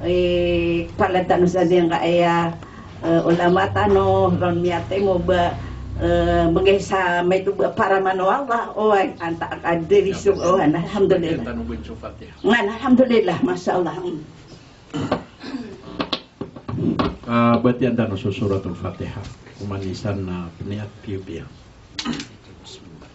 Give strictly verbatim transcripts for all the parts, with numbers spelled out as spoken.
Eh, palad tano sa giyangkaya, eh, ulama tano, ron miyatay mo ba, eh, bgay sa maito ba paraman o Allah, oway, antaa ka diri so, oway, alhamdulillah. Ngan, alhamdulillah, masha Allah. Mm. Ah, batiya tano so Suratul Fatiha. Oman i san na pniyat piyapiya. Bismillah.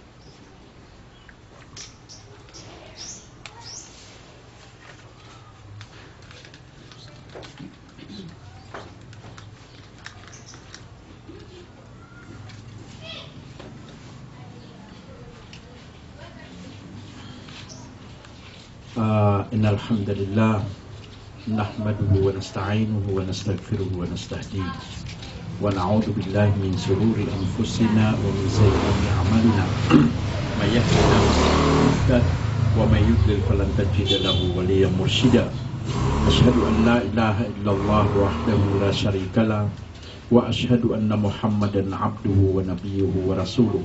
آه، إن الحمد لله نحمده ونستعينه ونستغفره ونستهديه، ونعوذ بالله من شرور أنفسنا ومن سيئات أعمالنا. من يهد الله فلا مضل له، ومن يضلل فلن تجد له وليا مرشدا. أشهد أن لا إله إلا الله وحده لا شريك له، وأشهد أن محمدا عبده ونبيه ورسوله،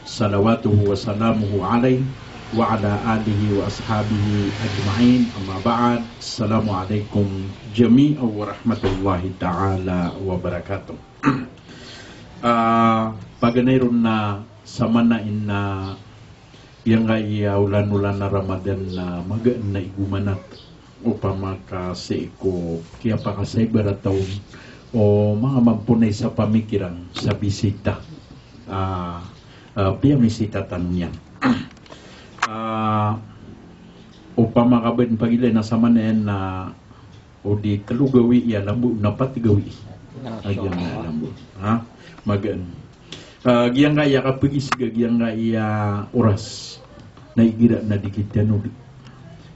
صلواته وسلامه عليه وعلى آله وأصحابه أجمعين. أما بعد، السلام عليكم جميعا ورحمة الله تعالى وبركاته. Ah, paganay ron na samana in na giyangkaya olan-olan a Ramadan na magaan a igomanat. Opama ka sii ko kiyapakasaibarata on o manga mamponay sa pamikiran sa bisita. Ah, ah, piyamisita tano niyan. Ah, opama ka ba dn pagilay na samana iyan na o di tlo gawii a lambo na pat gawii. Masha Allah. A giyangkaya lambo. Ha? Magaan. Ah, giyangkaya kapagisga giyangkaya oras. Na igira na di kita nodi.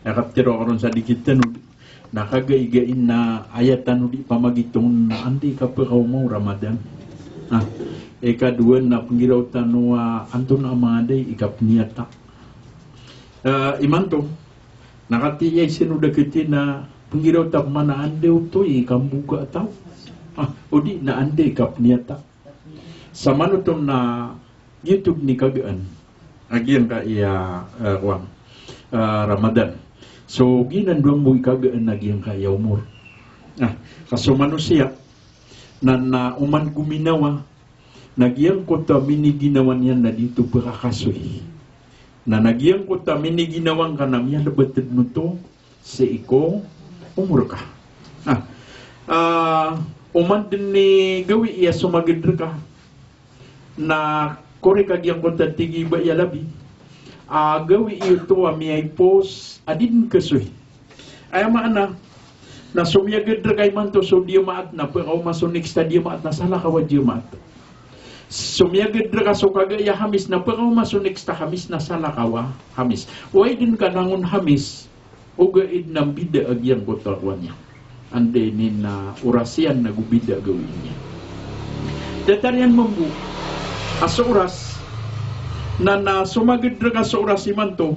Aya kaptharo ako ron sa di kita nodi. Na kagaigai na aya tano di pamagitong na anda i kapkaoma o Ramadan. Ah, ikadowa na pnggiraw tano a antonaa manga da i kapniyata. Ah, imanto, na katii aya isino da kati na pnggiraw ta pman a anda oto i kamboka a taw. Ah, odi na anda i kapniyata. Samanoto na giyoto dn i kagaan a giyangkaya, eh, kowan, eh, Ramadan. So, giyanan dowa mambo i kagaan a giyangkaya omor. Ah, ka so manosiya na, na oman gominawa na giyangkoto a miniginawa niyan na di oto pkakasoy. Na, na giyangkoto a miniginawa ngka na miyalbat dn oto sii ko omor ka. Ah, ah, oman dn i gawii a somagad rka na korek a giyangkoto a tig i Baya Labi a gawii oto a miyaipos a di dn kasoy. Aya maana na somiyagad rka imanto so Diyamaat na pkaoma so next a Diyamaat na salakaw a Diyamaat. Somiyagad rka so kagaya Hamis na pkaoma so next a Hamis na salakaw a Hamis. Oway dn ka langon Hamis, ogaid na mbida a giyangkoto a kowan iyan. Anda ini na oras iyan na go bida a gawii niyan. Datar iyan mambo a so oras na, na somagad rka so oras imanto,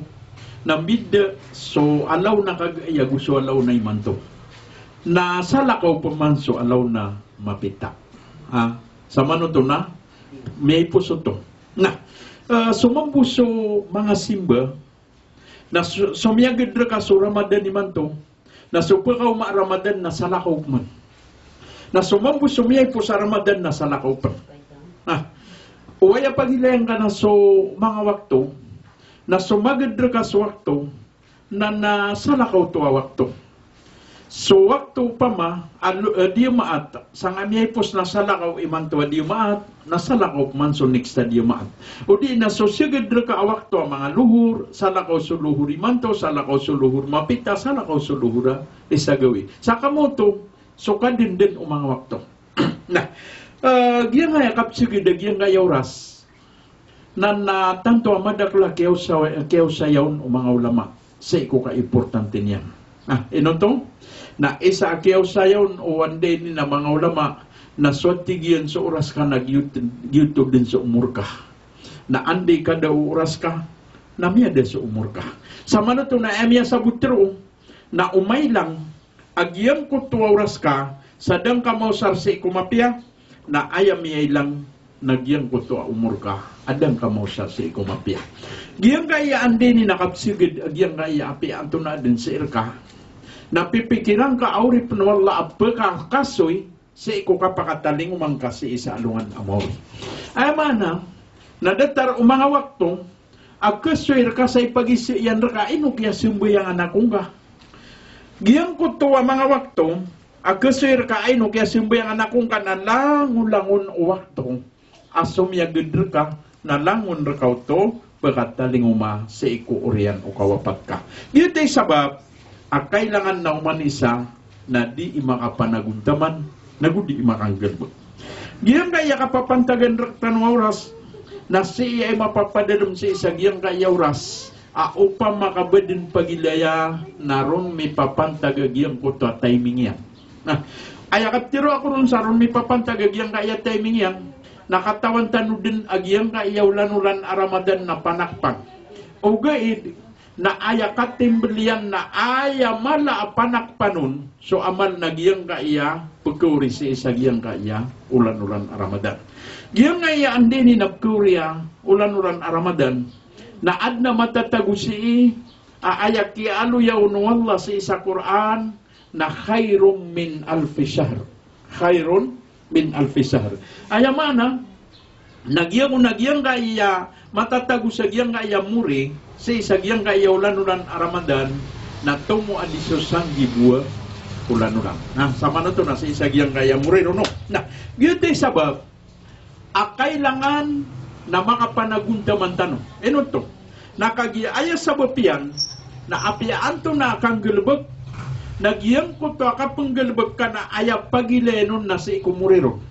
na mbida so alaw na kagaya go so alaw na imanto. Na salakaw pman so alaw na mapita. Ah, samanoto na miyaipos oto. Na, eh, so mambo so manga simba, na so, somiyagad rka so Ramadan imanto, na so pkaoma a Ramadan na salakaw pman. Na so mambo so miyaipos a Ramadan na salakaw pman. Ah, oway a pagilayan ka na so manga wakto, na somagad rka so wakto, na, na salakaw oto a wakto. So wakto opama a lo-, eh, Diyamaat, sangkai miyaipos na salakaw imanto a Diyamaat, na salakaw pman so next a Diyamaat. Odi na so sigad rka a wakto a manga lohor, salakaw so lohor imanto, salakaw so lohor mapita, salakaw so lohor a isa gawii. Sa kamoto, so kadndn o manga wakto. Na, eh, giyangkaya kapsigad a giyangkaya oras na, na tanto a madakl a kiyaosa-, kiyaosaya on o manga ulama sii ko kaimportante niyan. Na, ino oto? Na isa a kiyaosaya on o anda ini na manga ulama na so tig iyan so oras ka na giyoto, giyoto dn so omor ka. Na anda i kada o oras ka na miyada so omor ka. Samanoto na aya miyasabot roo na o mailang a giyangkoto a oras ka sa da ngka maosar sii ko mapiya, na aya miyailang na giyangkoto a omor ka a da ngka maosar sii ko mapiya. Giyangkaya anda ini na kapsigad a giyangkaya apiya antonaa dn sii rka Na pipikiran ka a oripn o Allah a pkhakasoy sii ko kapakatalingoma ngka sii sa alongan a maori. Aya maana na datar o manga wakto a kasoy rka sa ipagizaan rka a ino kiyasambayangan ako ngka. Giyangkoto a manga wakto a kasoy rka a ino kiyasambayangan ako ngka na langolangon o wakto a somiyagad rka na langon rka oto pkatalingoma sii ko oriyan o kawapat ka. Giyoto i sabap a kailangan na oman isa na dii makapanagontaman, nago dii makanggalbk. Giyangkaya kapapantagan rktano a oras, na sii aya mapapadalm sii sa giyangkaya oras a opama ka ba dn pagilaya na ron mipapantag a giyangkoto a timing iyan. Na aya katharo ako ron sa ron mipapantag a giyangkaya timing iyan, na katawan tano dn a giyangkaya olan-olan a Ramadan na panakpan. Ogaid na aya katimbl iyan na aya mala a panakpan on so amal na giyangkaya pkhaori sii sa giyangkaya olan-olan a Ramadan. Giyangkaya anda ini na pkhaori a olan-olan a Ramadan na adn a matatago sii a aya kiyaaloya on o Allah sii sa Qur'an na khairun min alfi shahr. Khairun min alfi shahr. Aya maana na giyangko, na giyangkaya matatago sa giyangkaya mori sii sa giyangkaya olan-olan a Ramadan na tomo a di so sanggibo a olan-olan. Na samanoto na sii sa giyangkaya mori ron, no? Na giyoto i sabap a kailangan na makapanagontaman tano. Ino oto? Na kagiya aya sabap iyan na apiya antonaa a kanggalbk, na giyangkoto a kapnggalbk ka na aya pagilayn on na sii ko mori ron.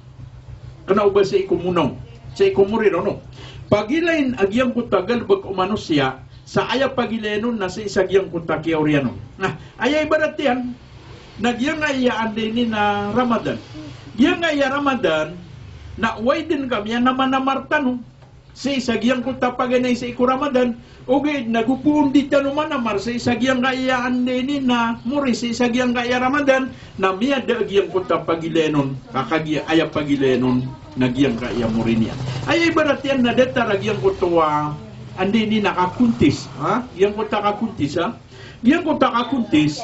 Kna o ba sii ko mona on, sii ko mori ron, no? Pagilayn a giyangkoto a galbk o manosiya sa aya pagilayn on na sii sa giyangkoto a kiyaoriyan on. Na aya ibarat iyan na giyangkaya anda ini na Ramadan. Giyangkaya Ramadan na oway dn ka miyanamar-namar tano sii sa giyangkoto a paganay sii ko Ramadan. Ogaid na go poon di tano manamar sii sa giyangkaya anda ini na mori sii sa giyangkaya Ramadan, na miyada a giyangkoto a pagilayn on, ka kagiya aya pagilayn on na giyangkaya mori niyan. Aya ibarat iyan na datar a giyangkoto a anda ini na kakontis, ha? Giyangkoto a kakontis, ha? Giyangkoto a kakontis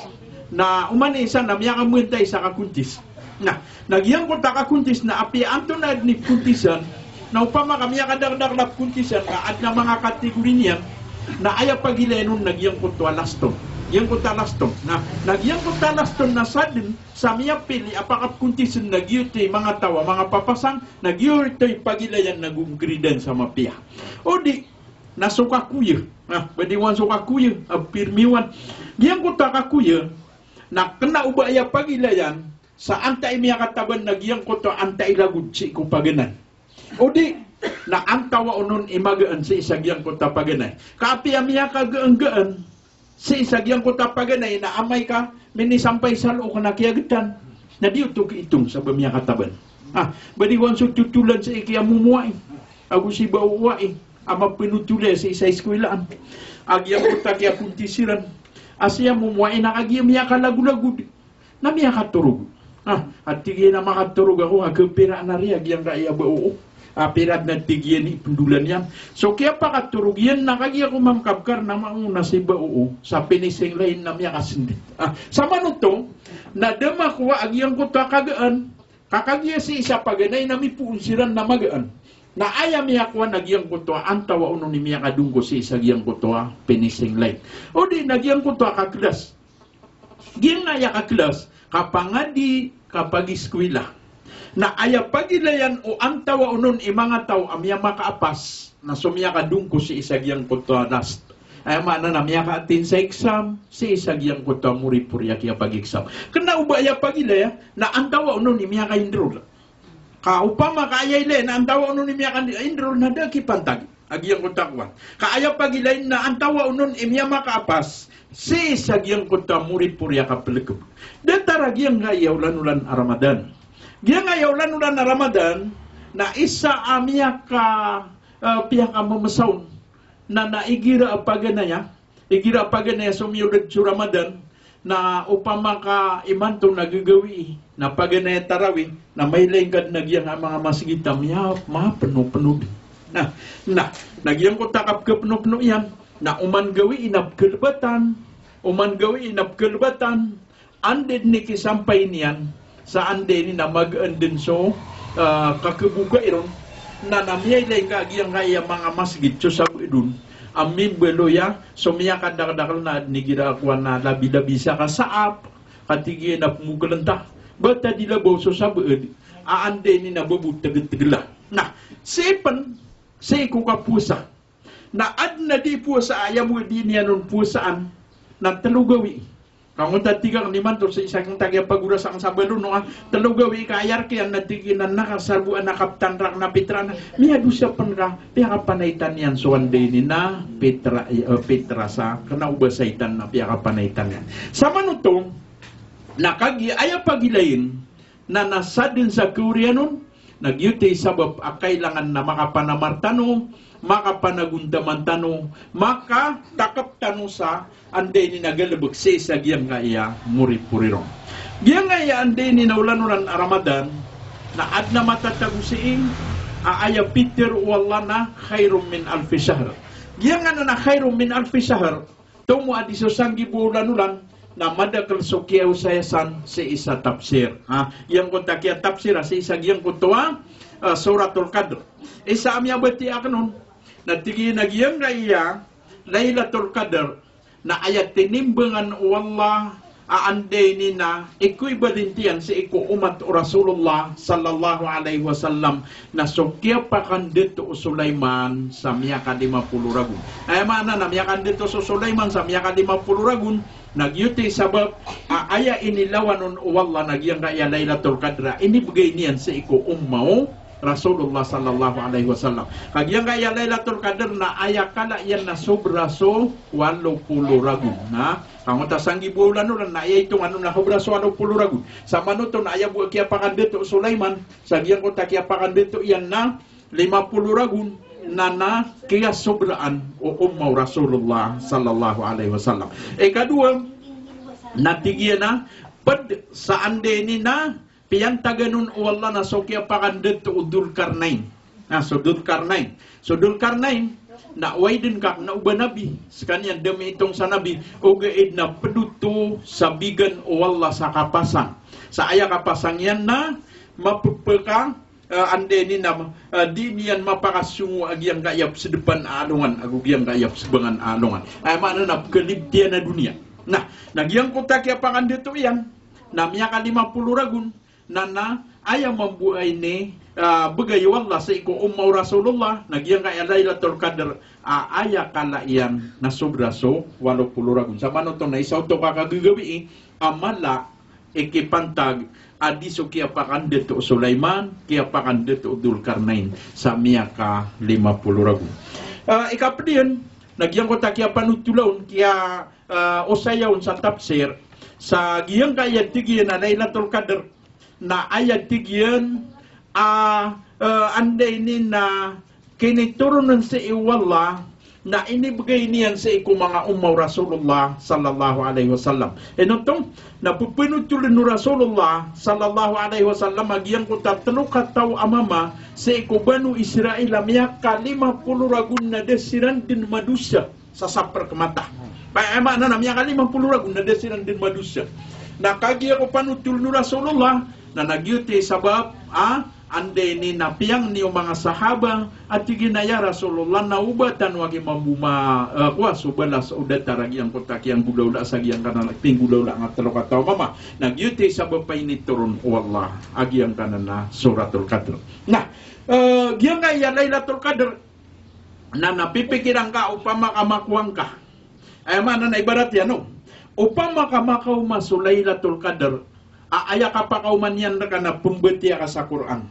na oman i isa na miyakamontay sa kakontis. Na, na giyangkoto a kakontis na apiya antonaa dn i pkontisan, na opama ka miyakadakdakl a pkontisan ka adn a manga kategori niyan, na aya pagilayn on na giyangkoto a laston. Giyangkoto a laston. Na, na giyangkoto a laston na sadn sa miyapili a pakapkontisen na giyoto i manga taw a manga papasang, na giyoto i pagilayan na gomgridan sa mapiya. O di, na so kakoya. Na, ba di wan so kakoya a pirmiwan. Giyangkoto a kakoya na kna o ba aya pagilayan sa antaa i miyakataban na giyangkoto a antaa i lagod sii ko paganay. O di na antawaa onon i magaan sii sa giyangkoto a paganay. Ka apiya miyakagaan-gaan sii sa giyangkoto a paganay na amay ka minisampay sa loo kna kiyagtan, na di oto kiitong sa ba miyakataban. Ah, ba di wan so totolan sii kiyamomowai ago si baowai a mapnotol iyan sii sa iskolaan a giyangkoto a kiyakontisiran a siya momowai na kagiya miyakalagolagod na miyakatorog. Ah, a tig iyan a makatorog ako, a kapira na riya giyangkaya bao. A pira dn a tig iyan i pndolan iyan. So kiyapakatorog iyan na kagiya ko mamkabkar na maona si bao sa finishing line na miyakasndit. Ah, samanoto na da makowa a giyangkoto a kagaan, ka kagiya sii sa paganay na mipoon siran na magaan. Na aya miyakowa na giyangkoto a antawaa onon i miyakadongko sii sa giyangkoto a finishing line. O di na giyangkoto a kaklas. Giyangkaya kaklas, kapangadi, kapagiskwila. Na aya pagilayan o antawaa onon i manga taw a miyamakaapas, na so miyakadongko sii sa giyangkoto a last. Aya maana na miyaka-attend sa exam sii sa giyangkoto a moripori a kiyapag-exam. Kna o ba aya pagilaya na antawaa onon i miyaka-enroll. Ka opama ka aya ilay na antawaa onon i miyaka-enroll na da kipantag a giyangkoto a kowan. Ka aya pagilay na antawaa onon i miyamakaapas sii sa giyangkoto a moripori a kaplkb. Datar a giyangkaya olan-olan a Ramadan. Giyangkaya olan-olan a Ramadan na isa a miyaka, eh, piyakammsa on na, na igira a paganay a, igira a paganay a somiyold so Ramadan, na opama ka imanto na gagawii na paganay a tarawih, na mailay ngka dn a giyangkaya manga masgit a miya, mapnopno dn. Na, na, na giyangkoto a kapkapnopno iyan na oman gawii na pkalbatan, oman gawii na pkalbatan, Anda dn i kisampay niyan sa anda ini na magaan dn so, ah, kakhaboka iron, na, na miyailay ngka a giyangkaya manga masgit so sabaad on a mimbaloy a so miyakadakdakl na adn igira a kowan a labi-labi sa kasaap, katig iyan a pmokln ta. Ba ta di labaw so sabaad a anda ini na ba bo tgtgla. Na, sii pn, sii ko kapowasa. Na adn a di powasa a aya bo a di niyan on powasaan na tlo gawii. Ka ngkoto a tig akn imanto sii sa giyangkoto a kiyapagorasa akn sa balono a tlo gawii ka aya rk iyan na tig iyan a nakasarbo a nakaptan rakn a pitra na miyadosa pn ka piyakapanaitan iyan so anda ini na pitra, eh, pitra sa kna o ba saitan na piyakapanaitan iyan. Samanoto na kagiya aya pagilain na, na sadn sa kawriyan on, na giyoto i sabap a kailangan na makapanamar tano, makapanagontaman tano, makatakp tano sa anda ini na galbk sii sa giyangkaya moripori ron. Giyangkaya anda ini na olan-olan a Ramadan, na adn a matatago sii a aya pitharo o Allah na khairum min alfi shahr. Giyangkanan a khairum min alfi shahr, tomo a di so sanggibo a olan-olan, na madakl so kiyaosaya san sii sa tafsir. Ha, giyangkoto a kiyatafsir a sii sa giyangkoto a, ah, Suratul Qadr. Isa a miyabatiya akn on, na tig iyan a giyangkaya Lailatul Qadr, na aya tinimbangan o Allah a anda ini na equivalent iyan sii ko omat o Rasulullah sallallahu alaihi wasallam na so kiyapakandato o Sulaiman sa miyakalima polo ragon. Aya maana na miyakandato so Sulaiman sa miyakalima polo ragon, na giyoto i sabap a aya inilawan on o Allah na giyangkaya Lailatul Qadr a inibgay niyan sii ko umma o Rasulullah sallallahu alaihi wasallam. Ka giyangkaya Lailatul Qadr na aya kala iyan na sobra so walo polo ragon. Na, ka ngkoto a sanggibo a olan-olan na aya itongan on na sobra so walo polo ragon. Samanoto na aya bo a kiyapakandato o Sulaiman sa giyangkoto a kiyapakandato iyan na lima polo ragon, na, na kiyasobraan o umma o Rasulullah sallallahu alaihi wasallam. Ikadowa, na tig iyan a pd sa anda ini na piyantagan on o Allah na so kiyapakandato o Dhul Qarnayn. Na so Dhul Qarnayn. So Dhul Qarnayn, na oway dn ka kna o ba nabi, skaniyan da miitong sa nabi, ogaid na pd oto sa bigan o Allah sa kapasang. Sa aya kapasang iyan na mapepeka, eh, anda ini na, eh, di niyan mapakasongo a giyangkaya psdpan a alongan, ago giyangkaya psbangan a alongan. Aya maana na pkalibtiyan a doniya. Na, na giyangkoto a kiyapakandato iyan, na miyakalima polo ragon, na, na aya mambo a ini, ah, bgay o Allah sii ko umma o Rasulullah, na giyangkaya Lailatul Qadr, ah, aya kala iyan na sobra so walo polo ragon. Samanoto na isa oto ka kagagawii a mala i kipantag a di so kiyapakandato o Sulaiman, kiyapakandato o Dhul Qarnayn sa miyakalima polo ragon. Ah, ikapd iyan, na giyangkoto a kiyapanotola on, kiya, ah, osaya on sa tafsir, sa giyangkaya tig iyan a Lailatul Qadr, na aya tig iyan a, eh, anda ini na kinitoron sii o Allah, na inibgay niyan sii ko manga umma o Rasulullah sallallahu alaihi wasallam. Ino oto, na pphanotolen o Rasulullah sallallahu alaihi wasallam a giyangkoto a tlo kataw a mama sii ko Banu Israil a miyakalima polo ragon na da siran dn madosa sa saprk mata. Aya maana na miyakalima polo ragon na da siran dn madosa. Na kagiya ko panotolen o Rasulullah, na, na giyoto i sabap a anda ini na piyangni o manga sahaba a tig iyan a ya Rasulullah, na o ba tano a gii mambo ma, eh, kowa so balas o datar a giyangkoto a kiyanggolawla sa giyangkanan a pinggolawla nga tlo kataw a mama. Na giyoto i sabap a initoron o Allah a giyangkanan a Suratul Qadr. Na, eh, giyangkaya Lailatul Qadr, na, na pipikiran ka opama ka makowa ngka. Aya maana na ibarat iyan o, opama ka makaoma so Lailatul Qadr a aya kapakaoma niyan rka na pmbatiya ka sa Qur'an.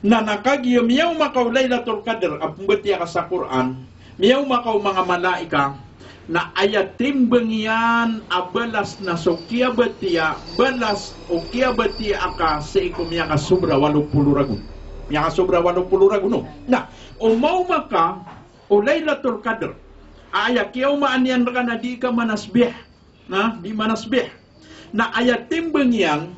Na, na kagiya miyaoma ka o Lailatul Qadr a pmbatiya ka sa Qur'an, miyaoma ka o manga malaika, na aya timbang iyan a balas na so kiyabatiya, balas o kiyabatiya aka sii ko miyakasobra walo polo ragon. Miyakasobra walo polo ragon, no? Na, o maoma ka o Lailatul Qadr a aya kiyaomaan iyan rka na di ka manasbih. Na, di manasbih. Na aya timbang iyan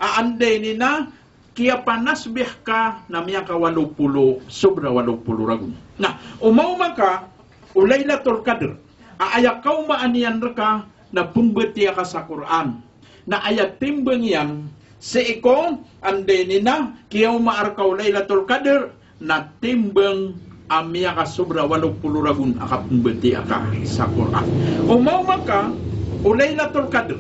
a anda ini na kiyapanasbih ka na miyakawalo polo, sobra walo polo ragon. Na, o maoma ka o Lailatul Qadr a aya kaomaan iyan rka na pmbatiya ka sa Qur'an. Na aya timbang iyan sii ko, anda ini na, kiyaomaan rka o Lailatul Qadr, na timbang a miyakasobra walo polo ragon a kapmbatiyaa ka sa Qur'an. Omaoma ka o Lailatul Qadr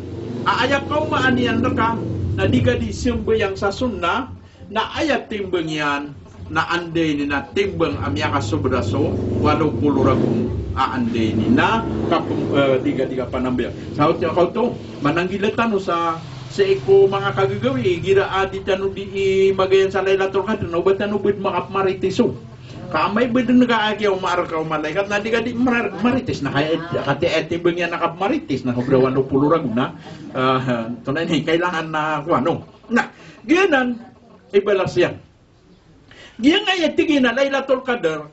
a aya kaomaan iyan rka na di ka di sambayang sa sunnah, na aya timbang iyan na anda ini na timbang a miyakasobra so walo polo ragon a anda ini na kap-, eh, di ka, di ka panambayang. Sa oto, ka oto, mananggila tano sa sii ko manga kagagawii, igira a di tano di i magayan sa Lailatul Qadr, na oba tano bed makapmarites on. Ka amay bed ngka a kiyaomaan rka o malaikat, na di ka di mar-, marites, na kaya, kati aya timbang iyan na kapmarites, na sobra walo polo ragon na, ah, tonaa ini, kailangan na kowan, no? Na giyanan i balas iyan. Giyangkaya tig iyan a Lailatul Qadr,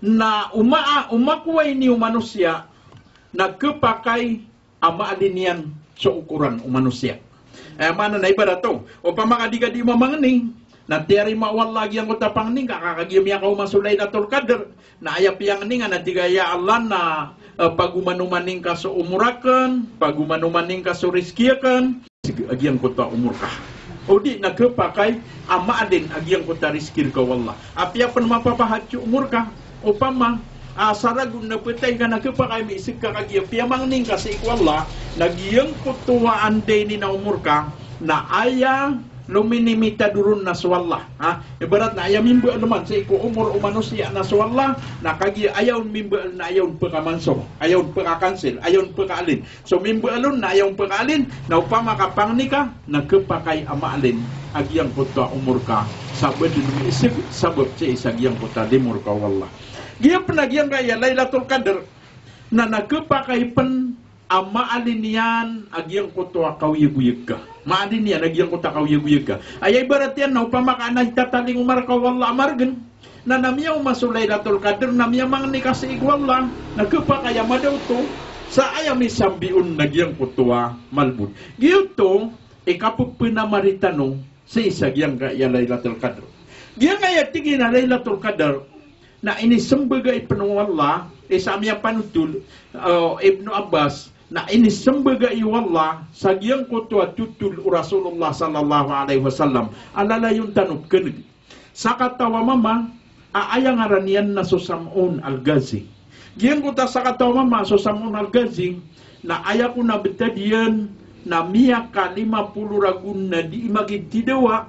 na oma-, omakowa ini o manosiya, na khapakay a maalin iyan so okoran o manosiya. Aya maana na ibarat o, opama ka di ka di mamangni, na tiyarima o Allah a giyangkoto a pangni ngka, ka kagiya miyakaoma so Lailatul Qadr, na aya piyangni nga na tig a, "Ya Allah, na, eh, pagomanomanin ka so omor aken, pagomanomanin ka so rizki aken, seg-, a giyangkoto a omor ka." O di na khapakay a maalin a giyangkoto a rizki rka o Allah. Apiya pen mapapahat so omor ka, opama, ah, sa ragon na petay ka na khapakay a miiseg ka kagiya piyamangni ngka sii ko Allah, na giyangkoto a anda ini na omor ka, na aya lominimita doron na so Allah. Ha? Ibarat na aya mimbaal man sii ko omor o manosiya na so Allah, na kagiya aya on mimbaal na aya on pekamansor, aya on pekakansil, aya on pekaalin. So mimbaal on na aya on pekaalin, na opama ka pangni ka, na khapakay a maalin a giyangkoto a omor ka, sa ba den miiseg, sabap sii sa giyangkoto a limo rka o Allah. Giya pen a giyangkaya Lailatul Qadr, na, na khapakay pen a maalin iyan a giyangkoto a kaoyagoyag ka. Maalin iyan a giyangkoto a kaoyagoyag ka. Aya ibarat iyan na opama ka na itatalingoma rka o Allah a margen, na, na miyaoma so Lailatul Qadr, na miyamangni ka sii ko Allah, na khapakay a mada oto sa aya misambi on na giyangkoto a malbod. Giyoto i kapepenamari tano sii sa giyangkaya Lailatul Qadr. Giyangkaya tig iyan a Lailatul Qadr, na inisembagai pen o Allah, isa a miyapanothol, eh, Ibnu Abbas, na inisembagai o Allah sa giyangkoto a thothol o Rasulullah sallallahu alaihi wasallam a lalayon tano pekeneg. Sakataw a mama a aya ngaran iyan na so Sam'un Al-Ghazi. Giyangkoto a sakataw a mama so Sam'un Al-Ghazi, na aya kon a betad iyan na miyakalima polo ragon a dii magitidawa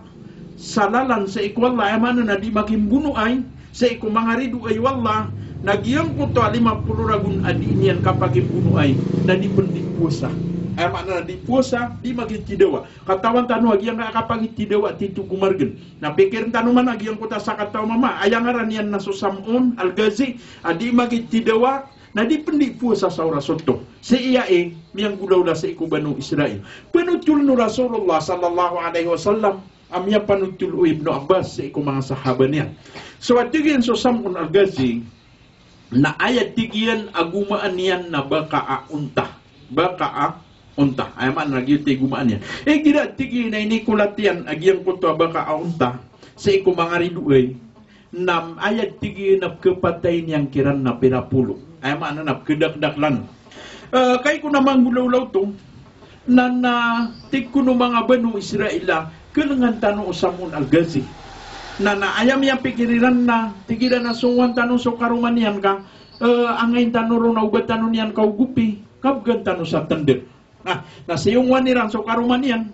sa lalan sii ko Allah, aya maana na dii makimbonoay sii ko manga ridoay o Allah, na giyangkoto a lima polo ragon a dii niyan kapakimbonoay na dii pen dii powasa. Aya maana na dii powasa, dii magitidawa. Katawan tano a giyangkaya kapagitidawa tito ko margen. Na pikiren tano man a giyangkoto a sakataw a mama, aya ngaran iyan na so Sam'un Al-Ghazi, a dii magitidawa, na dii pen dii powasa sa oras oto. Sii aya i miyanggolawla sii ko Banu Israil. Panothol o Rasulullah sallallahu alaihi wasallam a miyapanothol o Ibnu Abbas sii ko manga sahaba niyan. So a tig iyan so Sam'un Al-Ghazi, na aya tig iyan a gomaan iyan na baka a onta. Baka a onta. Aya maana na giyoto i gomaan iyan. Igira tig iyan a inikolat iyan a giyangkoto a baka a onta sii ko manga ridoay, na aya tig iyan a pekapatay niyan kiran na pira polo. Aya maana na pekedakdaklan. Eh, kagiya ko na manggolawla oto, na, na tig kon o manga Banu Israil a kelengan tano o Sam'un Al-Ghazi. Na, na aya miyapikir iran na tig iran a songowan tano so karoma niyan ka, eh, angayin tano ron a oba tano niyan kaogopi, kabgan tano sa tended. Na, na siyongowan iran so karoma niyan.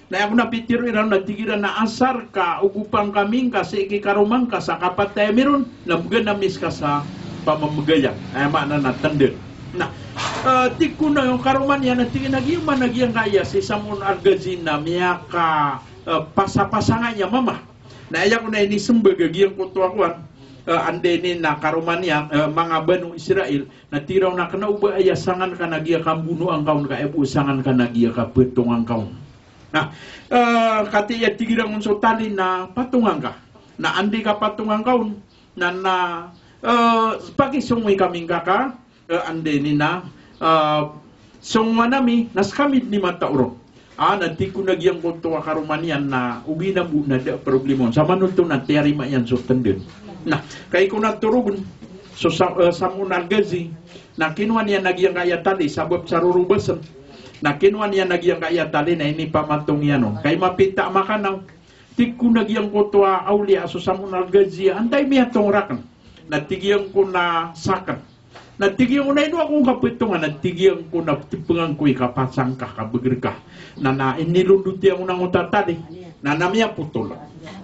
Na aya kon a pitharo iran na tig iran a asar ka ogopan kami ngka sii ki karoma ngka sa kapatay ami ron, na bgan ami ska sa pamamegaya. Aya maana na tended. Na, eh, tig kon o karoma niyan na tig iyan a giyoto man a giyangkaya si Sam'un Al-Ghazi na miyaka, eh, pasapasangay a mama. Na aya kon a inisembag a giyangkoto a kowan, eh, anda ini na karoma niyan, eh, manga Banu Israil, na tig iran a kena o ba aya sangan ka na giya kambonoan ka on ka aya bo sangan ka na giya kapatongan ka on. Na, eh, katii a tig iran on so tali na patongan ka. Na anda i kapatongan ka on, na, na, eh, pakisongowi kami ngka ka, eh, anda ini na, eh, songowan ami, na sekami den i matao ron. Ah, na tig kon a giyangkoto a karoma niyan na ogaid na bo na da a problema on. Sa manoto na tiyarima iyan so tended. Na, kagiya ko na torogen so Sa-, eh, Sam'un Al-Ghazi, na kinowa niyan a giyangkaya tali, sabap sa rorobasen. Na kinowa niyan a giyangkaya tali na inipamatong iyan on. Kay mapita a makanaw. Tig ko na giyangkoto a awliya so Sam'un Al-Ghazi, antai miyatong rakn? Na tig iyan ko na sakn. Na tig iyan ko na ino ako ngka ptong, na tig iyan ko na tpngan ko i kapasang ka, kabgr ka. Na, na inilondot iyan ko na ngoto a tali. Na, na miyapotol.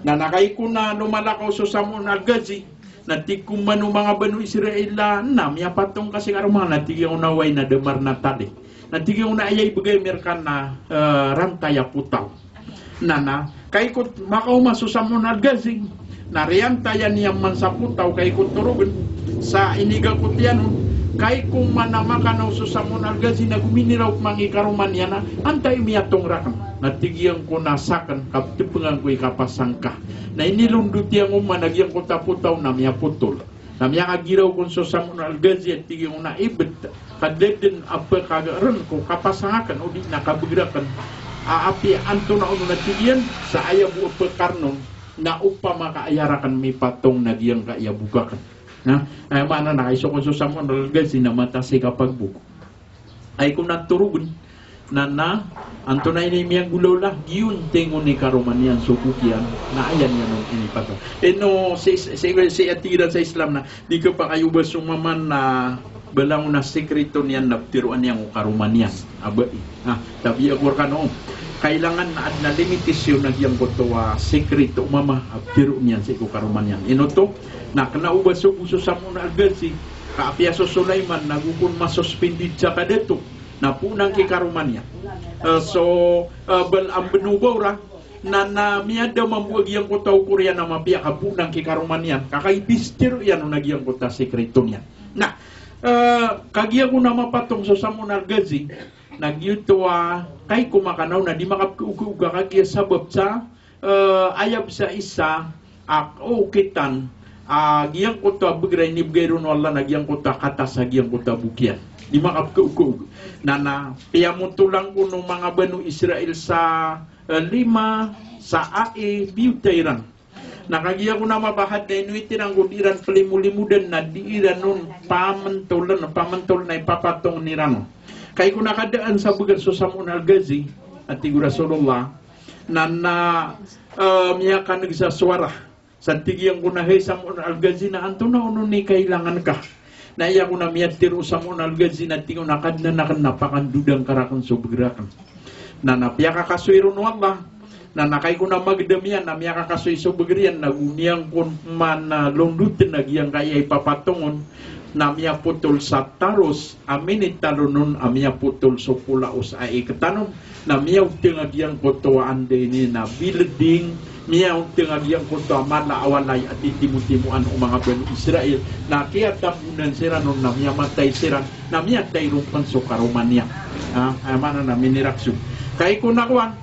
Na, na kay ko na lomalakaw so Sam'un Al-Ghazi. Na tig ko man o manga Banu Israil a, na miyapatong ka sii karoma ngka, na tig iyan ko na oway, na da marn a tali. Na tig iyan ko na aya ibgay ami rka na, eh, rantay a potaw. Na, na kay ko makaoma so Sam'un Al-Ghazi, na riyantayan iyan man sa potaw, kay ko torogn sa inigakot iyan on, kay ko man a makanaw so Sam'un Al-Ghazi na gominiraw ko manga i karoma niyan a, antai miyatong rakn? Na tig iyan ko na sakn, ka tpngan ko i kapasang ka. Na inilondot iyan ko man a giyangkoto a potaw na miyapotol. Na miyakagiraw kon so Sam'un Al-Ghazi a tig iyan ko na ibt, ka da dn a pkhagrn ko kapasang akn odi na kabgr akn a apiya antonaa on, na tig iyan sa aya bo a pkharn on na opama ka aya rakn mipatong na giyangkaya bok akn. Na, aya maana na kay so kon so Sam'un Al-Ghazi na matas i kapagbok. Ay ko na torogn. Na, na antonaa ini miyanggolawla, giyonteng on i karoma niyan so bok iyan, na aya niyan on inipatong. Ino, sii, sii, sii, sii a tig iran sa Islam na di khapakay o ba so mama na balangon a sekreto niyan na ptharoa niyan ko karoma niyan a bai. Ah, tabiya ko rkano. Kailangan na adn a limitasyon a giyangkoto a sekreto o mama a ptharo niyan sii ko karoma niyan. Ino oto, na kna o ba so bo so Sam'un Al-Ghazi, ka apiya so Sulaiman na go kon masuspended sa kadato, na poon angkai karoma niyan. Eh, so, eh, Balaam bin Ba'ura, na, na miyada mambo a giyangkoto a okor iyan a mapiya ka poon angkai karoma niyan. Ka kay pitharo iyan on a giyangkoto a sekreto niyan. Na, eh, kagiya ko na mapatong so Sam'un Al-Ghazi, na giyoto a kay ko makanaw na di makapkhaogaoga kagiya sabap sa eh, aya bs a isa a kaokitan a giyangkoto a bgr a inibgay ron o Allah na giyangkoto a katas a giyangkoto a bok iyan. Di makapkhaogaog. Na, na piyamotolan kon o manga Banu Israil sa, eh, lima, sa ai, biyotay iran. Na kagiya ko na mabahad na ino itiran ko di iran plimolimodan na di iran on pamntoln, pamntoln a ipapatong iran on. Kay ko na kadaan sa bgr so Sam'un Al-Ghazi, a tig o Rasulullah, na, na, eh, miyakan'g sa sowara. Sa tig iyan ko na, hay Sam'un Al-Ghazi, na antonaa on i kailangan ka? Na aya ko na miyatharo o Sam'un Al-Ghazi na tig iyan ko na, Kadnan akn, na pakandodangka rakn so bgr akn. Na, na piyakakasoy ron o Allah. Na, na kay ko na magdam iyan, na miyakakasoy so bgr iyan, na go niyan kon man, ah, londotn a giyangkaya ipapatong on, na miyapotol sa taros a minitalon on a miyapotol so polaos a iktanom, na miyaoteng a giyangkoto a anda ini na building, miyaoteng a giyangkoto a mala a walay a titimotimoan o manga Banu Israil, na kiyatabonan siran on, na miyamatay siran, na miyatay ron pn so karoma niyan. Ha, aya maana na minirakso. Kay ko na kowan,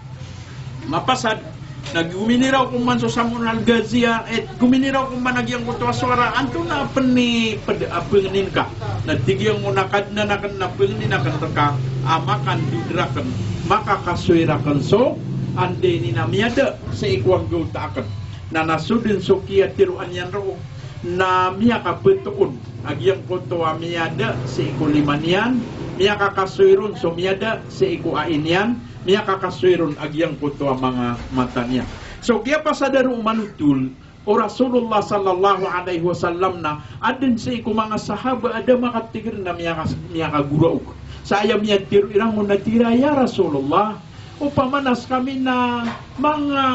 mapasad, na gominiraw ko man so Sam'un Al-Ghazi a, eh, gominiraw ko man a giyangkoto a sowara, antonaa pn i pd-, a pangnin ka? Na tig iyan ko na, Kadnan akn, na pangnin akn rka a makandod rakn, makakasoy rakn so anda ini na miyada sii ko anggawta akn. Na, na so dn so kiyatharoa niyan roo na miyakaptoon a giyangkoto a miyada sii ko lima niyan, miyakakasoy ron so miyada sii ko ai niyan, miyakakasoy ron a giyangkoto a manga mata niyan. So kiyapasad a roo manotol o Rasulullah sallallahu alaihi wasallam na adn sii ko manga sahaba a da makatigr na miyaka-, miyakagoraok. Sa aya miyatharo iran on na tig iran, Ya Rasulullah, opama na skami na manga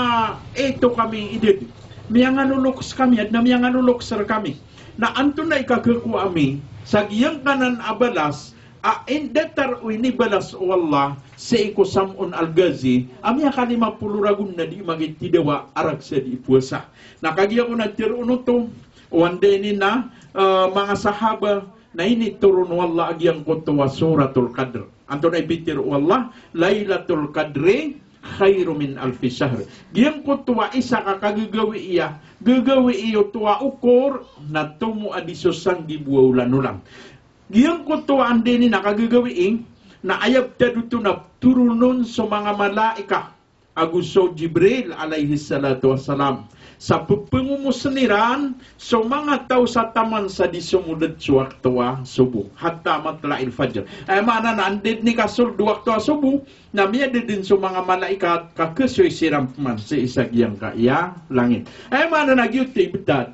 ito kami idad, miyanganoloks kami, adn a miyanganoloks rkami. Na antonaa i kakakowa ami sa giyangkanan a balas a indatar o inibalas o Allah sii ko Sam'un Al-Ghazi a miyakalima polo ragon na di magitidawa a rakhs a di powasa. Na kagiya ko na tharoon oto o anda ini na, eh, manga sahaba, na initoron o Allah a giyangkoto a Suratul Qadr. Antonaa i pitharo o Allah? Lailatul Qadri khairum min alfi shahr. Giyangkoto a isa ka kagagawii a gagawii oto a okor na tomo a di so sanggibo a olan-olan. Giyangkoto a anda ini na kagagawii na aya btad oto na ptoronon so manga malaikat ago so Jibril alayhis salatu wassalam sa pepengomos iran so manga taw sa taman sa di somold so wakto a sobo, hatta matla'il fajr. Aya maana na anda den i kasold o wakto a sobo, na miyada den so manga malaikat ka kesoy siran pman sii sa giyangkaya langit. Aya maana na giyoto i betad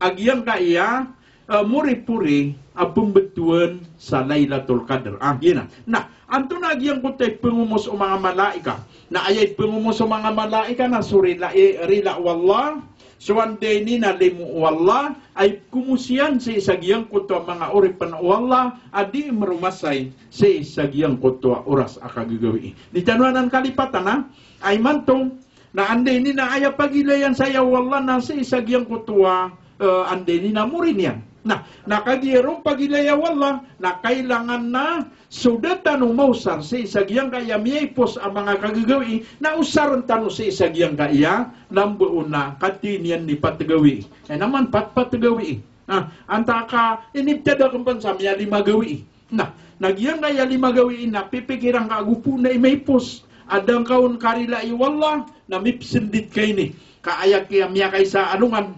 a giyangkaya, eh, moripori a pembetowan sa Lailatul Qadr. Ah, giyanan. Na antonaa giyangkoto i pengomos o manga malaikat? Na aya i pengomos o manga malaikat na so rila, eh, rila o Allah, so anda ini na limo o Allah, a ipegomos iyan sii sa giyangkoto a manga oripen o Allah a di meromasay sii sa giyangkoto a oras a kagagawii. Di tano anan kalipatan a, a imanto, na anda ini na aya pagilayan saya o Allah na sii sa giyangkoto a, eh, anda ini na mori niyan. Na, na kagiya ron pagilaya o Allah, na kailangan na so da tano maosar sii sa giyangkaya miyaipos a manga kagagawii, na osaren tano sii sa giyangkaya, lamba on na katii niyan i pat gawii. Eh, naman pat, pat gawii. Na antaa ka inibtad aken pn sa miyalima gawii. Na, na giyangkaya lima gawii na pipikiran ka ago poon i maipos. Adn ka on karilai o Allah, na mipsndit ka ini. Ka aya kiya miyakaisa a alongan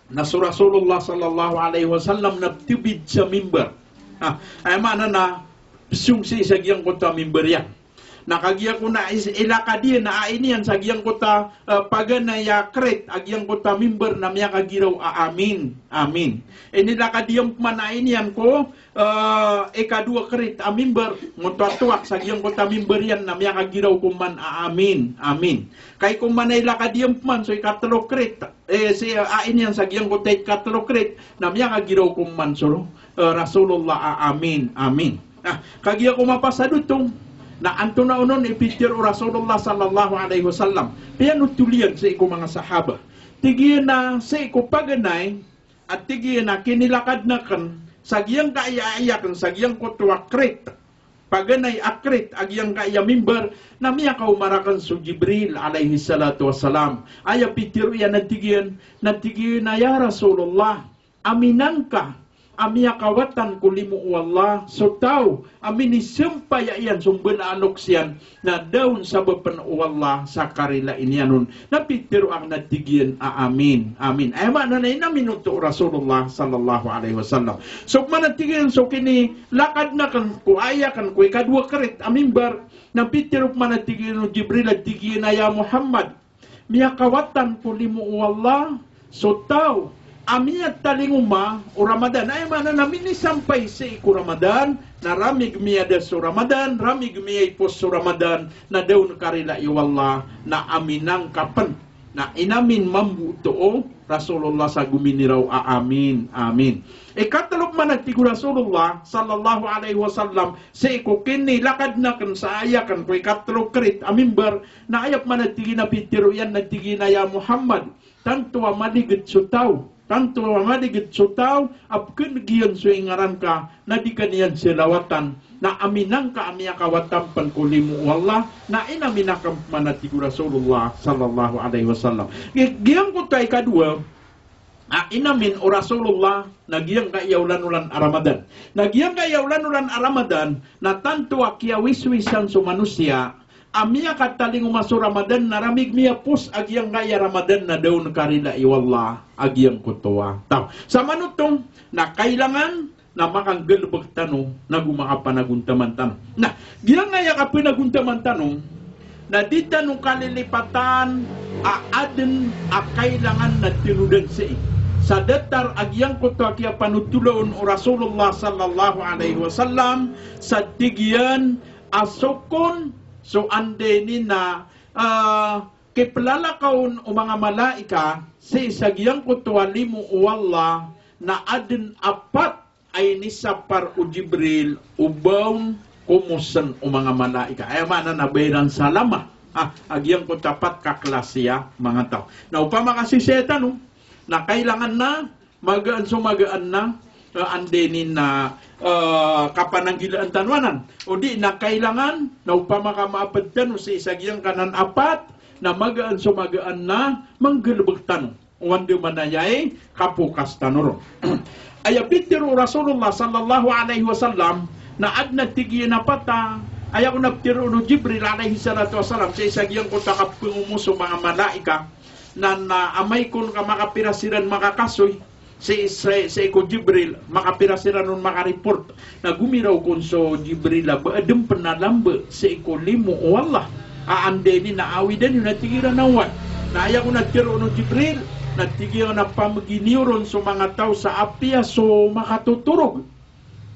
na so Rasulullah sallallahu alaihi wasallam na tebid sa mimbar. Ah, aya maana na psong sii sa giyangkoto a mimbar iyan. Na kagiya ko na is-, ilakad iyan a ai niyan sa giyangkoto a, eh, paganay a krit a giyangkoto a mimbar na miyakagiraw a amin, amin. Inilakad iyan pman a ai niyan ko, eh, ikadowa krit a mimbar, ngoto a towak sa giyangkoto a mimbar iyan na miyakagiraw ko man a amin, amin. Kay ko man a ilakad iyan pman so ikatlo krit, eh, si, eh, ai niyan sa giyangkoto a ikatlo krit na miyakagiraw ko man so, eh, Rasulullah a amin, amin. Na kagiya ko mapasad oto, na antonaa onon i pitharo o Rasulullah sallallahu alaihi wasallam? Piyanothol iyan sii ko manga sahaba. Tig iyan a sii ko paganay, a tig iyan a kinilakadn aken sa giyangkaya ai aken sa giyangkoto a krit, paganay a krit a giyangkaya mimbar, na miyakaoma raken so Jibril alayhis salatu wassalam. Aya pitharo iyan a tig iyan, na tig iyan a, "Ya Rasulullah, aminan ka a miyakawatan ko limo o Allah so taw a minisampaya iyan so mbala a loks iyan, na da on sabapn o Allah sa karilai niyan on." Na pitharo aken a tig iyan a amin, amin. Aya maana na inamin oto o Rasulullah sallallahu alaihi wasallam. So pman a tig iyan so kinilakadn aken ko ai aken ko ikadowa krit a mimbar, na pitharo pman a tig iyan o Jibril a tig iyan a, "Ya Muhammad, miyakawatan ko limo o Allah so taw a miyatalingoma o Ramadan." Aya maana na minisampay sii ko Ramadan, na ramig miyada so Ramadan, ramig miyaipos so Ramadan, na da on karilai o Allah, na aminan ka pn. Na inamin mambo oto o Rasulullah sa gominiraw a amin, amin. Ikatlo pman a tig o Rasulullah sallallahu alaihi wasallam, sii ko kinilakadn aken sa ai aken ko ikatlo krit a mimbar, na aya pman a tig iyan a pitharo iyan na tig iyan a, "Ya Muhammad, tanto a maligd so taw, tanto a maligd so taw a pkhan'g iyan so ingaran ka, na di ka niyan salawatan, na aminan ka a miyakawatan pn ko limo o Allah, na inamin aken pman," a tig o Rasulullah sallallahu alaihi wasallam. Gi-, giyangkoto a ikadowa a inamin o Rasulullah na giyangkaya olan-olan a Ramadan. Na giyangkaya olan-olan a Ramadan na tanto a kiyawiswisan so manosiya a miyakatalingoma so Ramadan na ramig miyapos a giyangkaya Ramadan na da on karilai o Allah a giyangkoto a taw. Sa manotong na kailangan na makanggalbk tano nago makapanagontaman tano. Na giyangkaya kapanagontaman tano na di tano kalilipatan a adn a kailangan na tinodan sii sa datar a giyangkoto a kiyapanothol on o Rasulullah sallallahu alaihi wasallam sa tig iyan a so kon so anda ini na, ah, kiplalakaw on o manga malaikat sii sa giyangkoto a limo o Allah na adn a pat a inisapar o Jibril o ba on komosn o manga malaikat. Aya maana na ba iran salama. Ah, a giyangkoto a pat ka klasi a manga taw. Na opama ka sisii tano na kailangan na magaan so magaan na, eh, anda ini na, eh, kapananggilaan tano anan. O di na kailangan na opama ka maapd tano sii sa giyangkanan a pat, na magaan so magaan na manggalbk tano o andamanaya i kapokas tano ron. Aya pitharo o Rasulullah sallallahu alaihi wasallam na adn a tig iyan a pat a Aya kon a pitharo o Jibril alayhis salatu wassalam, sii sa giyangkoto a kapengomos o manga malaikat, na, na amay kon ka makapira siran makakasoy, sii, sii, sii ko Jibril, makapira siran on makareport. Na gomiraw kon so Jibril a ba aden pen a lamba sii ko limo o Allah a anda ini na awidan iyo na tig iran a oway. Na aya kon a pitharo o Jibril, na tig iyan a pameginiyoron so manga taw sa apiya so makatotorog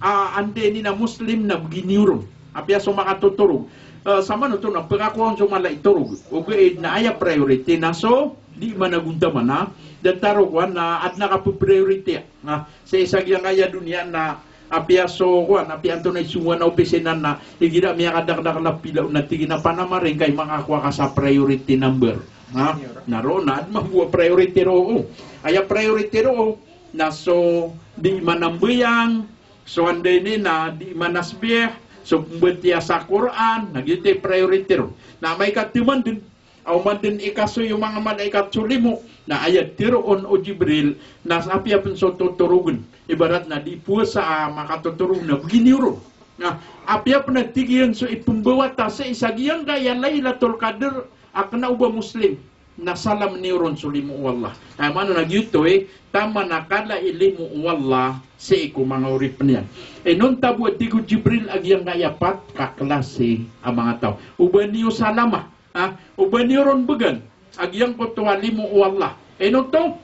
a anda ini na Muslim na beginiyoron. Apiya so makatotorog. Eh, samanoto na pekakowa on so mala i torog. Ogaid na aya priority na so di managontaman a datar o kowan na aden a kapepriority. Na sii sa giyangkaya doniya na apiya so kowan, apiya antonaa i songowan a opisina na igira miyakadakdakel a pila on na tig iyan a panamaring ka i makakowa ka sa priority number. Na, na roo na aden mambo a priority roo. Aya priority roo na so di manambayang, so anda ini na di manasbih, so pembatiya sa Qur'an, na giyoto i priority ron. Na amay ka timan den, a oman den ikasoy o manga malaikat so limo, na aya tharoon o Jibril, na sa apiya pen so totorogen. Ibarat na di powasa a makatotorog na beginiyoron. Na apiya pen a tig iyan so ipembawata sii sa giyangkaya Lailatul Qadr a kena o ba Muslim na salam niyo ron so limo o Allah. Aya maana na giyoto i, taman a kala i limo o Allah sii ko manga oripen iyan. Inonta bo a tig o Jibril a giyangkaya pat ka klasi a manga taw. O ba niyo salama, ha? O ba niyo ron began a giyangkoto a limo o Allah. Ino oto?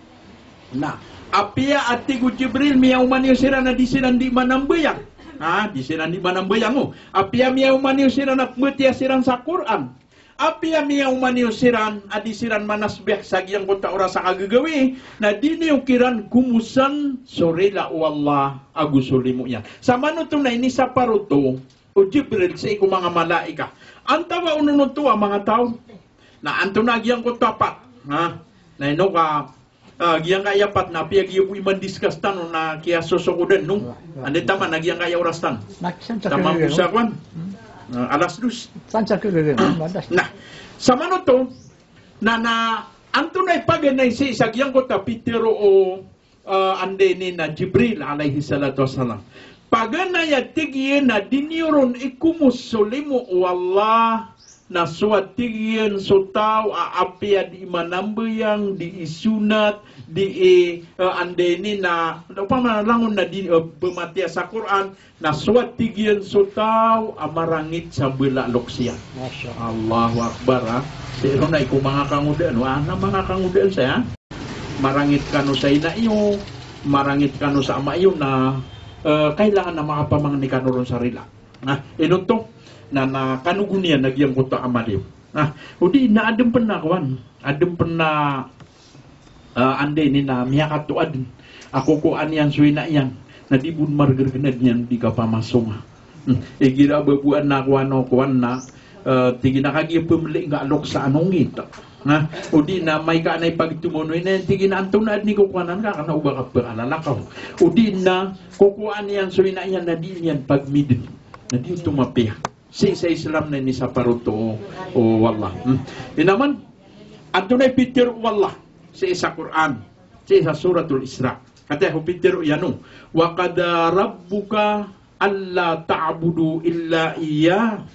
Na apiya a tig o Jibril, miyaoma niyo siran a di siran di manambayang. Ha? Di siran di manambayang, o. Apiya miyaoma niyo siran a pembatiya siran sa Qur'an. Apiya miyaoma niyo siran a di siran manasbih sa giyangkoto a oras a kagagawii, na di niyo kiran komosan so rila o Allah ago so limo iyan. Samanoto na inisapar oto o Jibril sii ko manga malaikat. Antawaa on oto a manga taw? Na antonaa giyangkoto a pat? Ha? Na ino ka Ah, giyangkaya pat na apiya giya bo i man-discuss tano na kiyasosokodan, no? Wa, wa. Anda taman na giyangkaya oras tano. Na, san sa taman kiriri, bo sa no? Kowan. Hmm. Ah, alas dos. San sa kiriri, no? Badas. Na, samanoto, na, na, antonaa i paganay sii sa giyangkoto a pitharo o, ah, anda ini na Jibril alayhis salatu wassalam. Paganay a tig iyan a di niyo ron ikomos so limo o Allah, na so a tig iyan so taw a apiya di manambayang, di isonat, di i, eh, anda ini na, na opama na langon na di, eh, pematiya sa Qur'an, na so a tig iyan so taw a marangit sa bala a loks iyan. Masha Allah. Allahu Akbar, ha. Sii ron na iko manga kangodaan, wa, na manga kangodaan saya. Marangit kano sa ina iyo, marangit kano sa ama iyo na, eh, kailangan na makapamangni kano ron sa rila. Na, ino oto? Na, na kano go niyan a giyangkoto a amal iyo. Na, odi na aden pen a kowan, aden pen a, ah, anda ini na miyakatoa den a kokowaan iyan so ina iyan, na di bo den margergenad niyan di kapamasonga. Hmm. Igira ba bo aden a kowan o kowan na, eh, tig iyan a kagiya pemeli ngka a loks a anonggit. Na, odi na amay ka aden a ipagtoman o ina iyan, tig iyan a antonaa den i kokowanan ka, kena o ba ka pekalala ka. Odi na kokowaan iyan so ina iyan na di niyan pagmiden. Na di oto mapiya. Sii sa Islam na inisapar oto o Allah. Hmm. Inaman, antonaa i pitharo o Allah sii sa Qur'an, sii sa Suratul Isra. Katii ko pitharo iyan o, "Wa qada rabbuka alla ta'budu illa iyyah,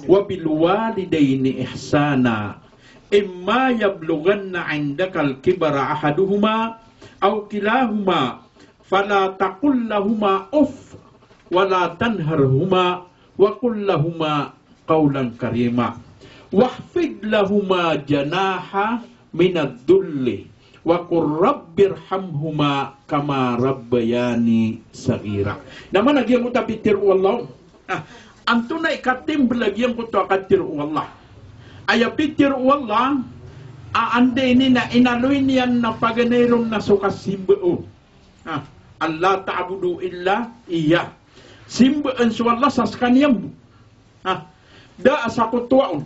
wa bil walidayni ihsana, imma yablughanna 'indakal kibara ahaduhuma aw kilahuma, fala taqul lahuma uff, wala tanharhuma, wa qul lahuma qawlan karima. Wakhfid lahuma janaha minadh-dhulli. Wa qur rabbirhamhuma kama rabbayani saghira." Na mana giyangkoto a pitharo o Allah. Ah, antonaa i katimbel a giyangkoto a katharo o Allah? Aya pitharo o Allah, a anda ini na inaloy niyan na paganay ron na so kasimba on. Ah, "Alla ta'budu illa iyyah." Simbaan so Allah sa sekaniyan bo. Ah, da a sakotowa on.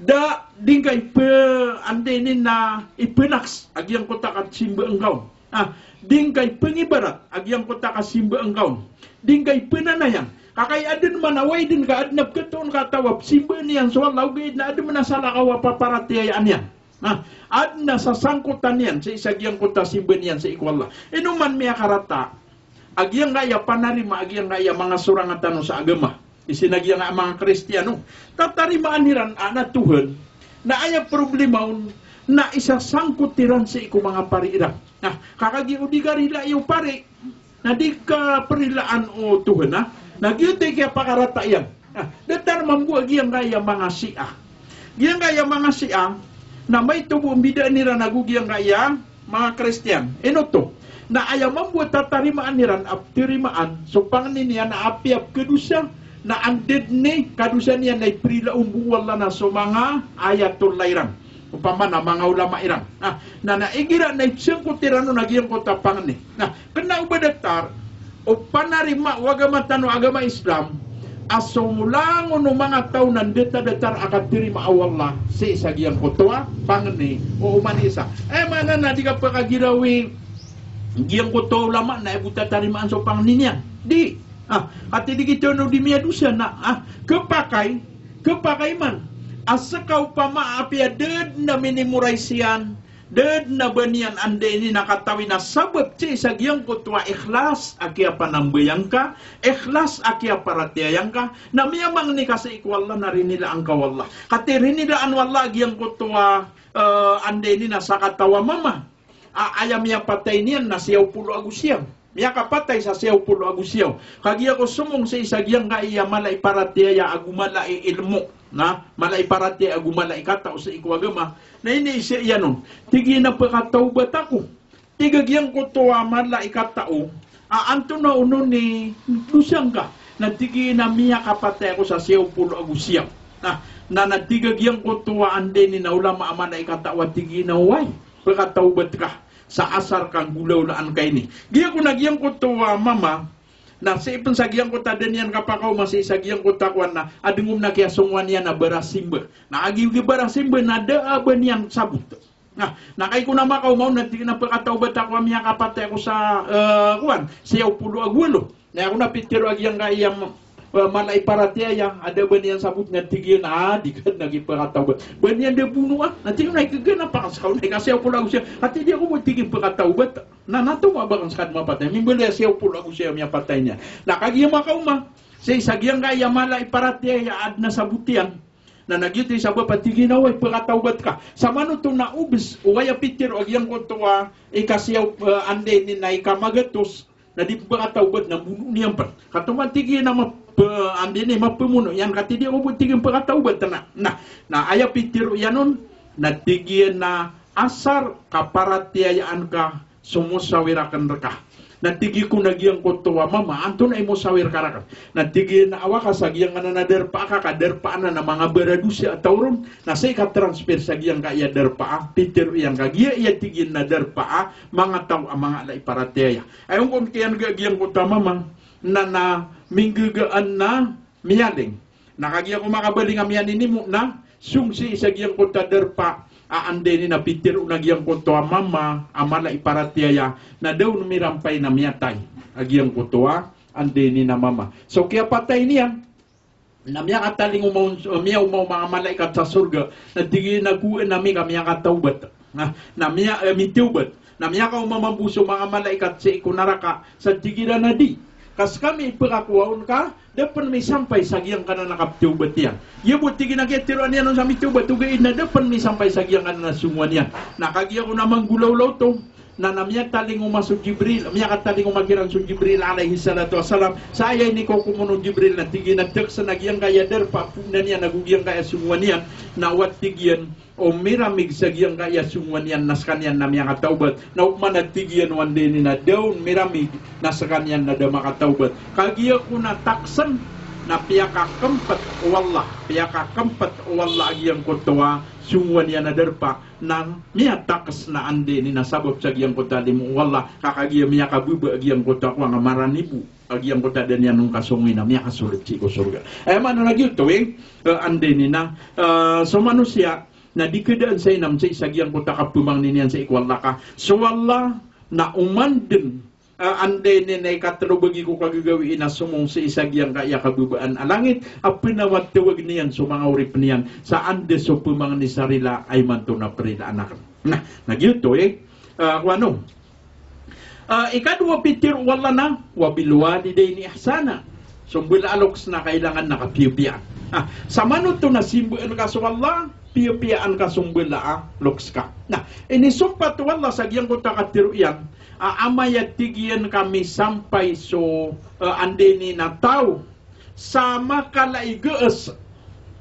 Da di ngka ipe-, anda ini na ipenaks a giyangkoto a kasimbaan ka on. Ah, di ngka ipengibarat a giyangkoto a kasimbaan ka on. Di ngka ipenanayang. Ka kay aden man a wai den ka aden a peketoon ka a taw a pesimbaan iyan so Allah, ogaid na aden man a salakaw a paparatiyayaan iyan. Na, aden a sasangkotan iyan sii sa giyangkoto a simba niyan sii ko Allah. Ino man miyakarata a giyangkaya panarima a giyangkaya manga sorang tano sa agama. Sii na giyangkai a manga Kristiyano, tatarimaan iran a adn a Tuhan, na aya problema on na isasangkot iran sii ko manga pari iran. Na kagiya o di ka rilai o pari, na di ka prilaan o Tuhan, na, na giyoto i kiyapakarata iyan. Na datar mambo a giyangkai a manga Shia. Giyangkai a manga Shia, na maito bo mbidaan iran ago giyangkai a manga Kristiyan. Ino oto? Na aya mambo a tatarimaan iran a ptarimaan so pangni niyan a apiya pkhadosa, na anda dn i kadosa niyan na iprila on bo o Allah na so manga ayatollah iran, opama na manga ulama iran. Na, na, na igira na ipsangkot iran on a giyangkoto a pangni. Na kna o ba datar o panarima o agama tano a agama Islam, a so langon o manga taw na ndata datar a katarima o Allah sii sa giyangkoto a pangni o oman i isa. Aya maana na di ka pkagirawi giyangkoto a ulama na aya bo tatarimaan so pangni niyan. Di. Ah, ati di kita no di miyadosa na, ah, khapakay, khapakay man a ska opama a apiya da dn a minimorize iyan, da dn a ba niyan anda ini na katawi na sabap sii sa giyangkoto a ikhlas a kiyapanambayang ka, ikhlas a kiyaparatiyaya ngka, na miyamangni ka sii ko Allah na rinilaan ka o Allah. Katii rinilaan o Allah a giyangkoto a, eh, anda ini na sakataw a mama a aya miyapatay niyan na siyaw polo ago siyaw. Miyakapatay sa siyaw polo ago siyaw. Kagiya ko somong sii sa giyangkai a mala i paratiyaya ago mala i ilmo, na mala i paratiyaya ago mala i katao sii ko agama. Na iniiza iyan on, tig iyan a pkatawbat ako. Tig a giyangkoto a mala i katao a antonaa onon i dosa ngka? Na tig iyan a miyakapatay ako sa siyaw polo ago siyaw. Na, na, na tig a giyangkoto a anda ini na ulama a mala i katao a tig iyan a oway, pkatawbat ka sa asar ka nggolawlaan ka ini. Giya ko na giyangkoto a mama, na sii pn sa giyangkoto a da niyan kapakaoma sii sa giyangkoto a kowan na adn ngom na kiyasongowan iyan a barasimba. Na agiya barasimba na da a ba niyan sabot. Na, na kagiya ko na makaoma on na tig iyan a pkatawbat ako a miyakapatay ako sa, eh, kowan, siyaw polo ago walo. Na aya ko na pitharo a giyangkai a, eh, mala i paratiyaya a da a ba niyan sabot na tig iyan a, ah, di ka dn a gii pkatawbat. Ba niyan da bonoa. Na tig iyan a, ikaganap akn ska on a ikasiyaw polo ago siyaw. Ati di ako bo tig iyan pkatawbat. Na, na tomo a ba akn ska dn mapatay. Mimbaloy a siyaw polo ago siyaw a miyapatay niyan. Na kagiya makaoma sii sa giyangkai a mala i paratiyaya a adn a sabot iyan. Na, na giyoto i sabap a tig iyan a oway, pkatawbat ka. Samanoto na obs o aya pitharo a giyangkoto a ikasiyaw, eh, anda ini na ikamagatos, na di pkatawbat na bonoon iyan pn. Kato man tig iyan a map-, eh, anda ini mapmono iyan, katii di ako bo tig iyan pkatawbat na. Na, na aya pitharo iyan on, na tig iyan a asar ka paratiyayaan ka so mosawir akn rka. Na tig iyan ko na giyangkoto a mama, antonaa i mosawir ka rakn? Na tig iyan a awa ka sa giyangkanan a darpa ka, ka darpa anan a manga baradosa a taw ron, na sii ka transfer sa giyangkaya darpa a pitharo iyan ka. Giya iya tig iyan na darpa a manga taw a mala i paratiyaya. Ayon kon kiyanega a giyangkoto a mama, na, na minggagaan na miyaling. Na kagiya ko makabaling a miyaninimo na song sii sa giyangkoto a darpa a anda ini na pitharo a giyangkoto a mama a mala i paratiyaya na da on mirampay na miyatay a giyangkoto a anda ini na mama. So kiyapatay niyan na miyakatalingoma on, miyaoma o manga malaikat sa sorga, na tig iyan a gowaan ami ka miyakatawbat. Na, na miya, eh, mitawbat. Na miyakaoma mambo so manga malaikat sii ko naraka, sa tig iran a di. Ka skami i pkakowa on ka da pn misampay sa giyangkanan a kapthawbat iyan. Iya bo tig iyan a kiyatharoa niyan on sa mitawbat, ogaid na da pn misampay sa giyangkanan a songowan iyan. Na kagiya ko na manggolawla oto, na, na miyatalingoma so Jibril, miyakatalingoma kiran so Jibril alayhis salatu wassalam. Sa aya inikokomon o Jibril na tig iyan a taksn a giyangkaya darpa a poonan iyan ago giyangkaya songowan iyan, na owat tig iyan o miramig sa giyangkaya songowan iyan na skaniyan na miyakatawbat. Na opama na tig iyan o anda ini na da on miramig na skaniyan na da makatawbat. Kagiya ko na taksn na piyakakmpt o Allah, piyakakmpt o Allah a giyangkoto a songowan iyan a darpa na miyataks na anda ini na sabap sa giyangkoto a limo o Allah, ka kagiya miyakababa a giyangkoto a kowan a maranibo a giyangkoto a da niyan on kasongowi na miyakasold sii ko sorga. Aya maana na giyoto i, eh, anda ini na, eh, so manosiya na di khadaan sa inam sii sa giyangkoto a kapmangni niyan sii ko Allah ka so Allah na oman dn, eh, anda ini na ikatlo bagi ko kagagawii na somong sii sa giyangkaya kababaan a langit a pnawatawag niyan so manga oripn iyan sa anda so pmangni sa rila a imanto na prilaan akn. Na, na giyoto i, eh, kowan o. Ah, ikadowa pitharo o Allah na, "Wa bil walidayni ihsana." So mbala a loks na kailangan na kapiyapiyaan. Ah, samanoto na simbaan ka so Allah, piyapiyaan ka so mbala a loks ka. Na inisompat o Allah sa giyangkoto a katharo iyan, a amay a tig iyan ka misampay so, eh, anda ini na taw sa makala i gees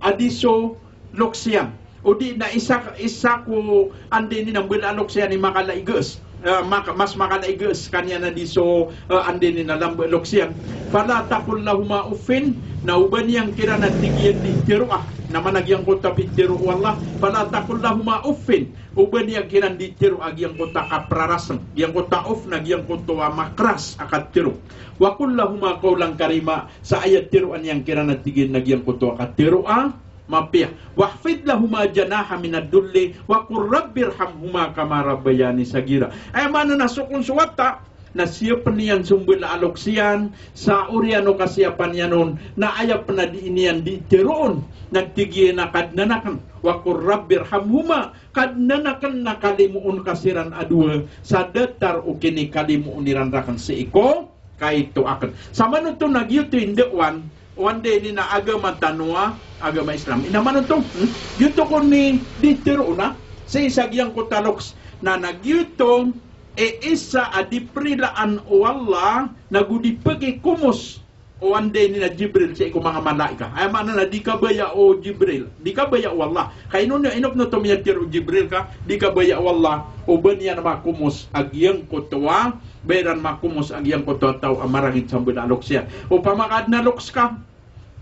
a di so loks iyan. O di na isa, isa ko anda ini na mbala a loks iyan i makala i gees. Eh, maka-, mas makala i gees skaniyan a di so, eh, anda ini na lamba a loks iyan. Fala taqul lahuma uffin, na o ba niyan kiran a tig iyan di tharoa. Na mana giyangkoto a pitharo o Allah, fala taqul lahuma uffin. O ba niyan kiran di tharoa giyangkoto a kapraraseng. Giyangkoto a uff na giyangkoto a makras a katharo. Wa qul lahuma qawlan karima, sa aya tharoa niyan kiran a tig iyan na giyangkoto a katharo a mapiya. Wakhfid lahuma janaha minadh dhulli wa qur rabbirhamhuma kama rabbayani saghira. Aya maana na so kon so wata na siyapn iyan so mbala a loks iyan sa oriyan o kasiyapan iyan on, na aya pn a dii niyan di tharoon na tig iyan a Kadnan akn, wa qur rabbirhamhuma, Kadnan akn na kalimoon ka siran a dowa sa datar o kinikalimoon iran rakn sii ko kaito akn. Samanoto na giyoto i ndaowan o anda ini na agama tano a agama Islam. Ino manoto, hmm? Giyoto kon i di tharoon a sii sa giyangkoto a loks. Na, na giyoto i isa a di prilaan o Allah na go di pakikomos o anda ini na Jibril sii ko manga malaika. Aya maana na di kabaya o Jibril, di kabaya o Allah. Ka ino niyo, ino pn oto miyatharo o Jibril ka di kabaya o Allah, o ba niyan makomos a giyangkoto a, ba iran makomos a giyangkoto a taw a marangit sa mbala a loks iyan. Opama ka adn a loks ka,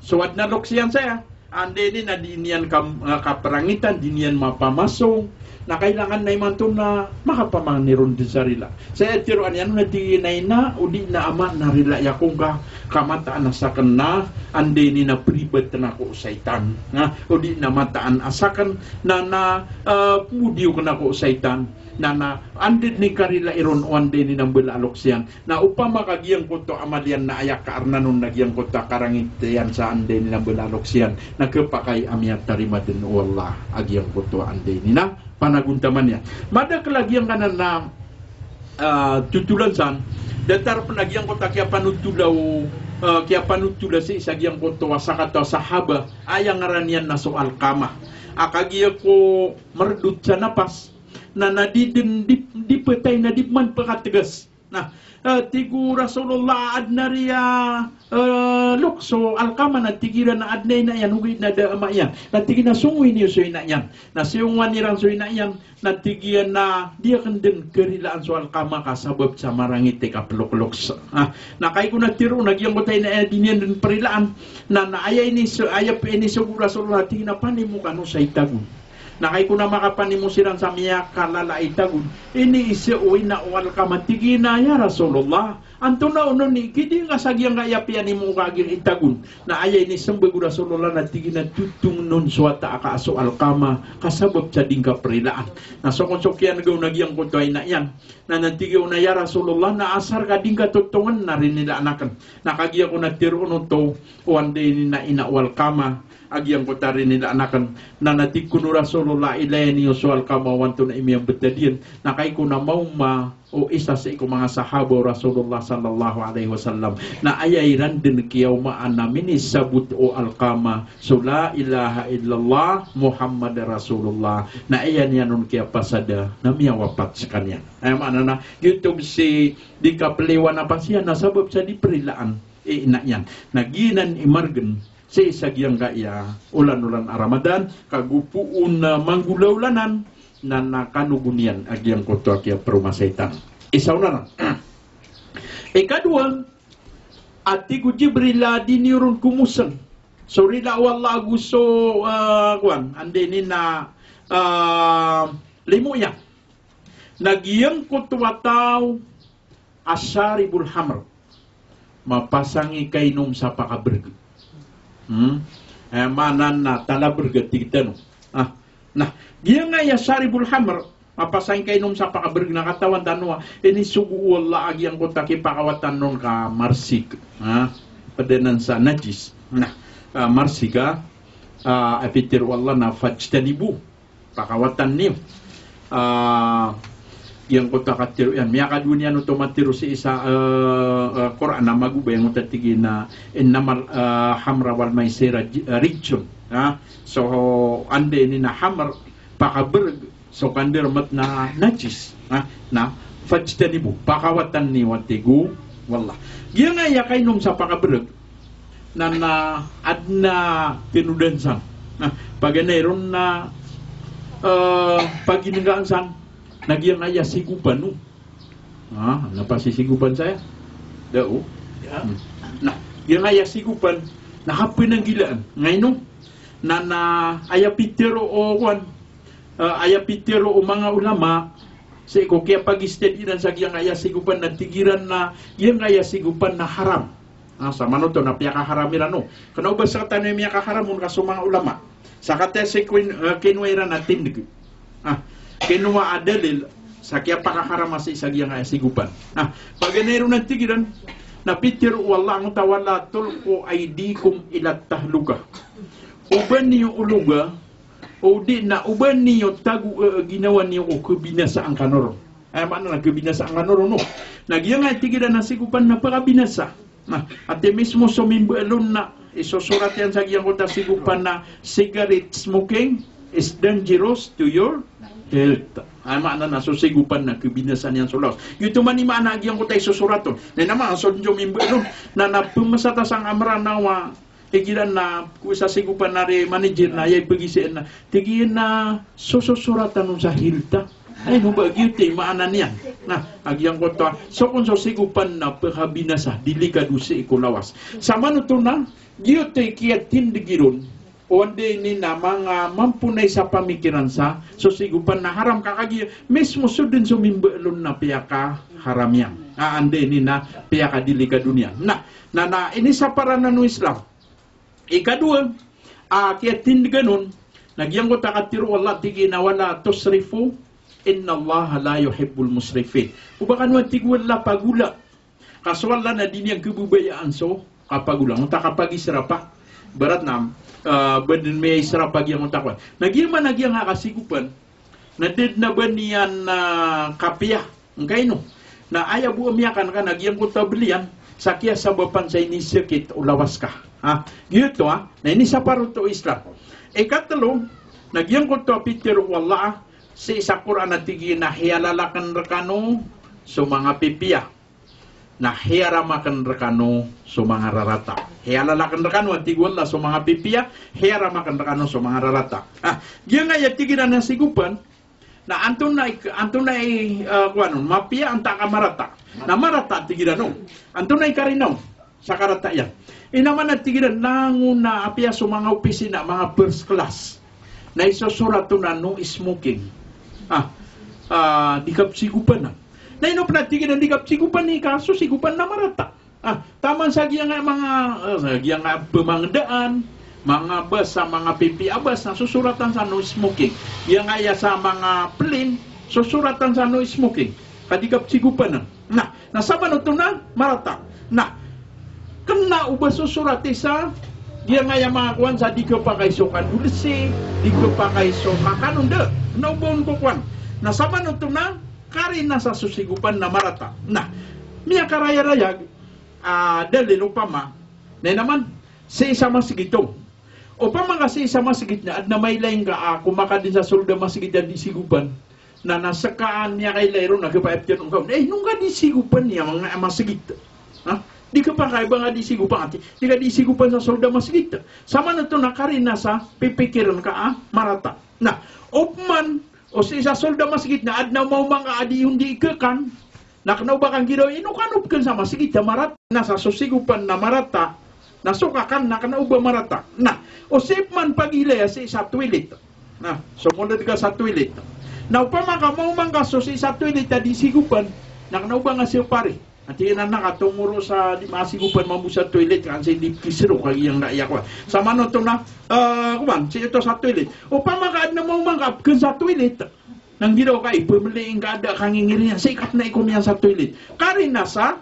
so adn a loks iyan saya, anda ini na dii niyan ka, ah, kaprangitan, dii niyan mapamasong. Na kailangan na imanto na makapamangni ron dn sa rila. Saya tharoa niyan na tig iyan a ina, o di na ama, na rilai ako ngka, ka mataan a sakn na anda ini na pribatn ako o saitan. Na, o di na mataan a sakn na, na, ah, pmodiyo akn ako o saitan. Na, na anda ini karilai ron o anda ini na mbala a loks iyan. Na opama ka giyangkoto a amal iyan na aya kaarnan on na giyangkoto a karangit iyan sa anda ini na mbala a loks iyan, na khapakay a miyatarima dn o Allah a giyangkoto a anda ini na panagontaman iyan. Madakl a giyangkanan na, ah, totolan san, datar pn a giyangkoto a kiyapanotola o, ah, kiyapanotola sii sa giyangkoto a sakataw a sahaba, aya ngaran iyan na so Alqamah. A kagiya ko mrdot sa napas, na, na di dn, di, di ptay, na di man pkatgas. Na, eh, tig o Rasulullah, adn a riya, eh, loks so Alqamah, na tig iran a adn a ina iyan, ogaid na da a ama iyan. Na tig iyan a songowi niyo so ina iyan. Na siyongowan iran so ina iyan, na tig iyan a di akn dn karilaan so Alqamah ka sabap sa marangit i kaplokloks. Ah, na kagiya ko na tharoon a giyangkoto a ina iyan a di niyan dn prilaan. Na, na aya iniso-, aya pn inisogo o Rasulullah, tig iyan a panimo kano sa itagon. Na kagiya ko na makapanimo siran sa miyakalala i tagon, iniiza o ina o Alqamah, tig iyan a, "Ya Rasulullah, antonaa onon i kiding ka sa giyangkaya piyanimo ka a giya itagon?" Na aya inismbag o Rasulullah na tig iyan a, "Totong on so wata aka a so Alqamah, ka sabap sa di ngka prilaan." Na so kon so kiyan'ga on a giyangkoto a ina iyan, na, na tig iyan a, "Ya Rasulullah, na asar ka di ngka totongn na rinilaan akn." Na kagiya ko na tharoon oto o anda ini na ina o Alqamah a giyangkoto a rinilaan akn, na, na tig kon o Rasulullah, ilaya niyo so Alqamah o antonaa i miyambtad iyan. Na kagiya ko na maoma o isa sii ko manga sahaba o Rasulullah sallallahu alaihi wasallam, na aya iran dn kiyaomaan na minisabot o Alqamah so la ilaha illallah Muhammadar Rasulullah. Na aya niyan on kiyapasada na miyawapat skaniyan. Aya maana na, giyoto bs i di kapliyo a napas iyan na sabap sa di prilaan i ina iyan. Na giyanan i margn sii sa giyangkaya olan-olan a Ramadan, ka go poon a manggolaolanan, na, na kanogon iyan a giyangkoto a kiyaproma saitan. Isa on anan. Ikadowa, a tig o Jibril a di niyo ron komosn so rila o Allah ago so, ah, kowan, anda ini na, ah, limo iyan. Na giyangkoto a taw a sharibul khamr, mapasang i kainom sa pakabrg. Hmm? Eh, maana na talabrg a tig tano. Ah, na giyangkaya sharibul khamr, mapasang i kainom sa pakabrg, na katawan tano a inisogo o Allah a giyangkoto a kipakawatan on ka marsik. Ah, pd anan sa najis. Na, ah, marsik a, ah, a pitharo o Allah na fajtanibu, pakawatan niyo. Ah, Giyangkoto a katharo iyan. Miyakadowa niyan oto matharo sii sa, eh, eh, Qur'an a magobay angkoto a tig iyan a innamal, eh, khamra wal maisira j-, eh, rijsun. Ha? So, anda ini na khamr, pakabrg, so kandarmat na najis. Ha? Na, fajtanibu, pakawatan niyo a tig o Allah. Giyangkaya kainom sa pakabrg, na, na adn a tinodan san. Na, paganay ron na, eh, paginenggaan san, na giyangkaya sigopan o. Ah, na pasisigopan saya. Da o. Ya. Hmm. Na, giyangkaya sigopan, na kapenanggilaan. Ngaino? Na, na, aya pitharo o, kuwan, eh, aya pitharo o manga ulama, sii ko kiyapag-study iran sa giyangkaya sigopan na tig iran na, giyangkaya sigopan na haram. Ah, samanoto na piyakaharam iran o. Kna o ba sktano i miyakaharam on ka so manga ulama. Sakataya sii ko in-, eh, kinowa iran a tindg. Ah, kinowa a dalil sa kiyapakaharam a sii sa giyangkaya sigopan. Ah, paganay ron a tig iran, na pitharo o Allah angkoto a wala tulqu aydikum ila tahlukah. O ba niyo ologa, o di na o ba niyo tago, eh, ginawa niyo ko khabinasaan kano ron. Aya maana na khabinasaan kano ron o. Na giyangkaya tig iran a sigopan na pakabinasa. Na, ati mismo so mimbaal on na isosorat iyan sa giyangkoto a sigopan na cigarette smoking is dangerous to your health. Aya maana na so sigopan na khabinasa niyan so lawas. Giyoto man i maana a giyangkoto a isosorat on. Na aya maana so dn so mimbaal on na, na pmsata sangka Mranaw a igira na ko isa sigopan na ari manager na aya ipagiza iyan na, tig iyan na so sosoratan on sa health a. Ay, no ba giyoto i maana niyan. Na, a giyangkoto a, so kon so sigopan na pkhabinasa, delikado sii ko lawas. Samanoto na, giyoto i kiyatindg iron o anda ini na manga mamponay sa pamikiran sa so sigopan na haram ka kagiya mismo so dn so mimbaal on na piyakaharam iyan. A, anda ini na piyakadelikado niyan. Na, na, na inisapar anan o Islam. Ikadowa a kiyatindgan on, na giyangkoto a katharo o Allah, tig iyan a wala tusrifu, innallaha la yuhibbul musrifin. O ba kano a tig o Allah pagola. Ka so Allah na di niyan khababayaan so kapagola. Angkoto a kapagisrapa. Ibarat na, ah, ba dn miyaisrapa giyangkoto a kowan. Na giya man a giyangkaya kasigopan na da dn a ba niyan, ah, kapiya. Ngkaino? Na aya bo a miyakan ka na giyangkoto a bl iyan sa kiyasabapan sa inisakit o lawas ka. Ha? Giyoto, ha? Na inisapar oto o Islam. Ikatlo, na giyangkoto a pitharo o Allah, sii sa Qur'an a tig iyan a hiyalal akn rkano so manga pipiya. Na hiyaram akn rkano so manga rarata. Hiyalal akn rkano a tig o Allah so manga pipiya, hiyaram akn rkano so manga rarata. Ah, giyangkaya tig iran a sigopan, na antonaa i, antonaa i, eh, kowan on, mapiya antaa ka marata. Na marata tig iran on. Antonaa i karina on sa karata iyan. Ino man a tig iran, langon a apiya so manga opisina, manga first class. Na isosorat on a no smoking. Ah, ah, di kapsigopan a. Na ino pn a tig iran di kapsigopan i ka so sigopan na marata. Ah, taman sa giyangkaya manga, eh, sa giyangkaya pmangdaan, manga bus, sa manga pipiya a bus, na sosoratan sa no smoking. Giyangkaya sa manga plane, sosoratan sa no smoking. Ka di kapsigopan a. Na, na samanoto na marata. Na, kna o ba sosorati sa giyangkaya manga kowan sa di khapakay so kandolsi, di khapakay so kakanon, da. Kna o ba on ko kowan. Na samanoto na karina sa so sigopan na marata. Na, miyakarayarayag a dalil opama, na ino man, sii sa masgit on. Opama ka sii sa masgit na adn a mailay ngka a komakadn sa sold a masgit a di sigopan. Na, na ska a miyakailay ron na khapakay ptharoon ka on, eh, ino ngka di sigopan iyan a manga masgit? Ha? Di khapakay ba ngka di sigopan, ati, di ka di sigopan sa sold a masgit. Samanoto na karina sa pipikiran ka a marata. Na, opama o sii sa sold a masgit na adn a maoma ngka a di on di khakan, na kna o ba ka nggiraw, ino kano pkn sa masgit a marata. Na sa so sigopan na marata, na so kakan na kna o ba marata. Na, o sii pman pagilaya sii sa toilet. Na, so mold ka sa toilet. Na opama ka maoma ngka so sii sa toilet a di sigopan, na kna o ba ngka sii pari. Ati na, na katomoro sa di masigopan mambo sa toilet, ka an sa di kisro ka giyangkaya kowan. Samanoto na, eh, kowan, sii oto sa toilet. Opama ka adn a maoma ngka a pkn sa toilet, na nggiraw ka, ipmli ngka a da kangingiri niyan, sii ka pn a ikom iyan sa toilet. Karina sa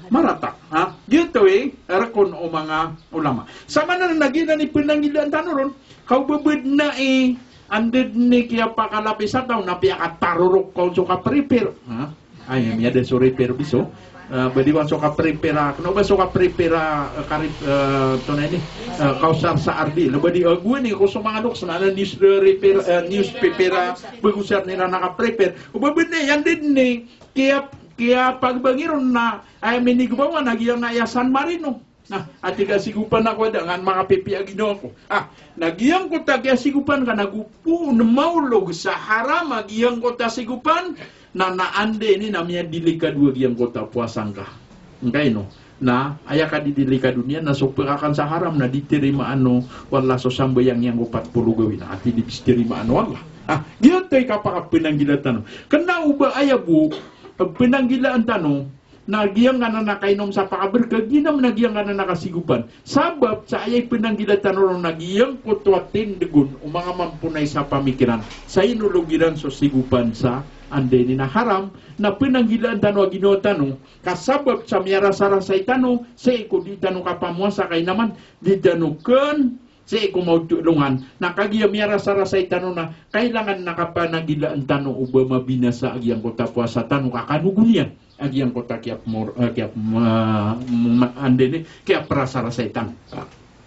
marata. Ha? Giyoto i rk on o manga ulama. Samanan na giyanan i pnanggilaan tano ron, ka o ba badn a i Anda dn i kiyapakalapisan taw na piyakatarorok ka on so kaprepare. Ha? Ay, miyada so repair biso. Ah, ba di ba so kaprepare, kna o ba so kaprepare, ah, karip, ah, tonaa ini, ah, kaosar sa ardi. Laba di, ah, gowani ko so manga loks na, na news, ah, repair, ah, newspaper, ah, bagosar iran a kaprepare. O ba bnar iyan dn i kiyap-, kiyapagbangi ron na, ay, minigbawan a giyangkaya San Marino. Na, a tig a sigopan ako a da ngka makapipiya ginawa ko. Ah, na giyangkoto a kiyasigopan ka na go poon maolog sa haram a giyangkoto a sigopan, na, na anda ini na miyadelikado a giyangkoto a powasa ngka. Ngkaino? Na, aya kadidelikado niyan na so pekakan sa haram na di tarimaan o Allah so sambayang iyan ko pat polo gawii na, ati di tarimaan o Allah. Ah, giyoto i kapakapenanggila tano. Kna o ba aya bo, penanggilaan tano, na giyangkanan a kainom sa pakaberka, giyanan a giyangkanan a kasigopan. Sabap sa aya ipenanggila tano ron na giyangkoto a tindeg on o manga mamponay sa pamikiran, sa inolog iran so sigopan sa anda ini na haram, na penanggilaan tano a ginawa tano, ka sabap sa miyarasarasay tano, sii ko di tano kapamowasa ka inaman, di tano ken, sii ko maoto alongan, na kagiya miyarasarasay tano na, kailangan na kapananggilaan tano o ba mabinasa a giyangkoto a powasa tano ka kanogon iyan a giyangkoto a kiyap-, mor-, eh, kiyap-, ma-, ma-, anda ini, kiyaprasarasay tano.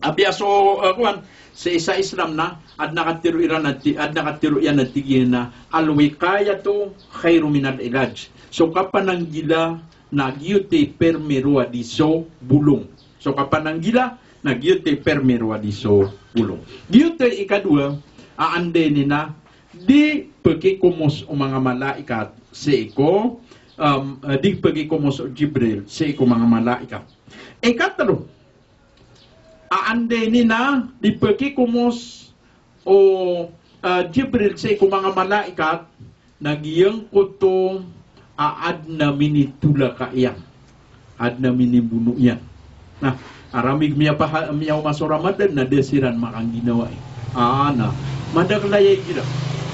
Apiya so, eh, kowan, sii sa Islam na, adn a katero iran a ti-, adn a katero iyan a tig iyan a, "Al-wiqayatu khairu minal ilaj." So kapananggila na giyoto i permiro a di so bolong. So kapananggila na giyoto i permiro a di so bolong. Giyoto i ikadowa, a anda ini na di pekikomos o manga malaikat sii ko, em, eh, di pekikomos o Jibril sii ko manga malaikat. Ikatelo, a anda ini na di pekikomos o, ah, Jibril sii ko manga malaikat, na giyangkoto a adn a minitolaka iyan, adn a minimbono iyan. Na, aramig miyapaha-, miyaoma so Ramadan na da siran makangginawa i. Ah, na, madakl aya igira.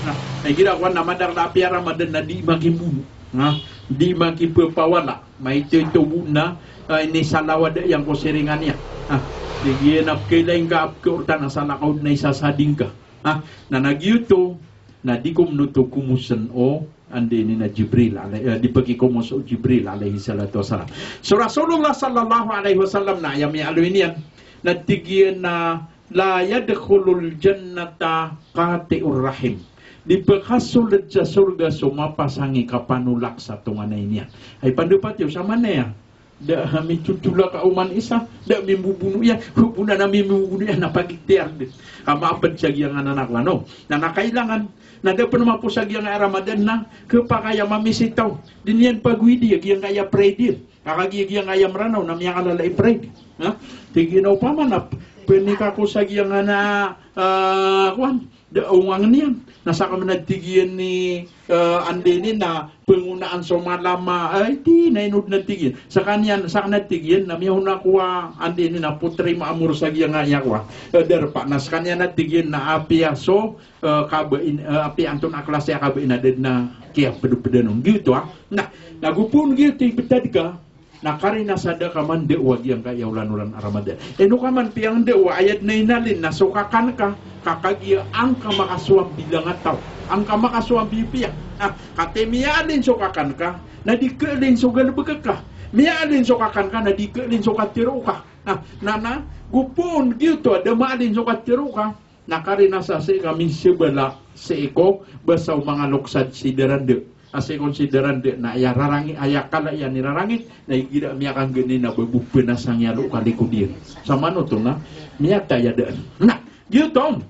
Na, igira kowan na madakl a apiya Ramadan na di makimbono. Na, di makipepawala. Maito-ito bo na, ah, inisalaw a da iyan ko siringan iyan. Ah, tig iyan a pkailay ngka a pkaorta na salakaw dn a isasading ka. Ah, na na giyoto, na di ko manoto komosen o, anda ini na Jibril alai-, eh, di pekikomos o Jibril alaihi salatu wassalam. So Rasulullah sallallahu alaihi wasallam na aya miyaaloy niyan, na tig iyan a, "La yadkhulul jannata qati'ur rahim." Di pekasold sa sorga so mapasang i kapanolak sa tonganay niyan. Ay pandapat iyo, samanaya da mitotolaka oman isa, da mimbobono iyan, bo na mimbobono iyan na pagitiyar dn. Ka maaped sa giyangkanan a kowan, no? Na, na kailangan, na da pen mapo sa giyangkaya Ramadan na, kepakay a mamisitaw. Di niyan pagowidi a giyangkaya pride iyan. Ka kagiya giyangkaya Mranaw na miyakalala i pride. Ha? Tig iyan a opama na, penik ako sa giyangkanan a, ah, kowan, da ongangen iyan. Na sakn a tig iyan i, eh, anda ini na pengonaan so malam a, ay, di na inod na tig iyan. Sekaniyan, sakn a tig iyan na miyaona ko a, anda ini na potri maamor sa giyangkaya kowan, eh, darpa. Na sekaniyan a tig iyan na apiya so, eh, kabain, eh, apiya antonaa a klasi a kabain a da dn a kiyapedpedn on. Giyoto a. Na, na go poon giyoto i betad ka, na karina sa da ka manda'wa giyangkaya olan-olan a Ramadan. Ino ka man piyangda'wa, aya dn a inalin na so kakan ka, ka kagiya angka makasowa a bilang a taw. Angka makasowa a bipiya. Na, katii miyaalin so kakan ka, na di keelin so galebek ka. Miyaalin so kakan ka, na di keelin so katero ka. Na, na, na, go poon giyoto a da maalin so katero ka, na karina sa sii ka misebala sii ko basa o manga loks a di sidaranda. A sii kon sidaranda na aya rarangit, aya kala iyan i rarangit, na igira miyakanggani na ba bo penasang iyan o kalikod iyan. Samanoto na miyatay a daan. Na, giyoto.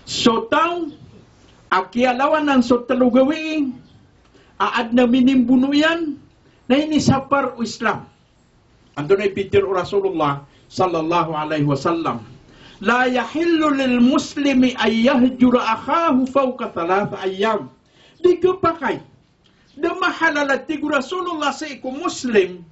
So taw a kiyalawanan so telo gawii, a adn a minimbono iyan, na inisapar o Islam. Antonaa i pitharo o Rasulullah sallallahu alaihi wasallam? "La yahillu lil muslimi an yahjura akhahu fawqa thalath ayyam." Di khapakay. Da mahalal a tig o Rasulullah sii ko Muslim,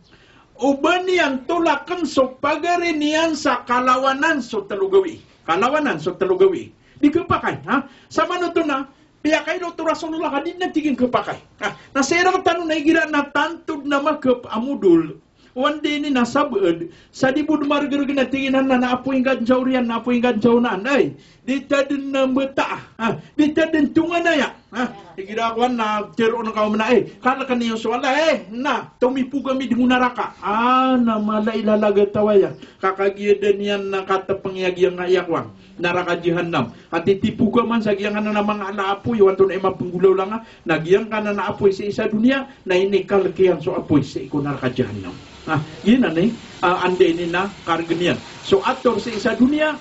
o ba niyan tolaken so pagari niyan sa kalawanan so telo gawii. Kalawanan so telo gawii. Di khapakay, ha? Samanoto na, piyakailot o Rasulullah ka di dn a tig iyan khapakay. Ha? Na sii rektano na igira na tanto dn a makhap a modol, O anda ini na sabaad sa di bo dn margrg na tig iyan a na apoy ngka dn sa oriyan, na apoy ngka dn sa onaan. Ay, di ta dn mbta, ah, di ta dn tonganaya. Ah, igira kowan na tharoon ka o mna, eh, kalkn iyo so Allah, eh, na tomipoga mi dn o naraka. Ah, na mala i lalaga tawaya. Ka kagiya da niyan na katpng iya giyangkaya kowan, naraka jahannam. Ati tipoga man sa giyangkanan a manga ala a apoy, o antonaa i mapnggolawla nga, na giyangkanan a apoy sii sa doniya, na inikalk iyan so apoy sii ko naraka jahannam. Ah, giyanan i, ah, anda ini na kargn iyan so ator sii sa doniya,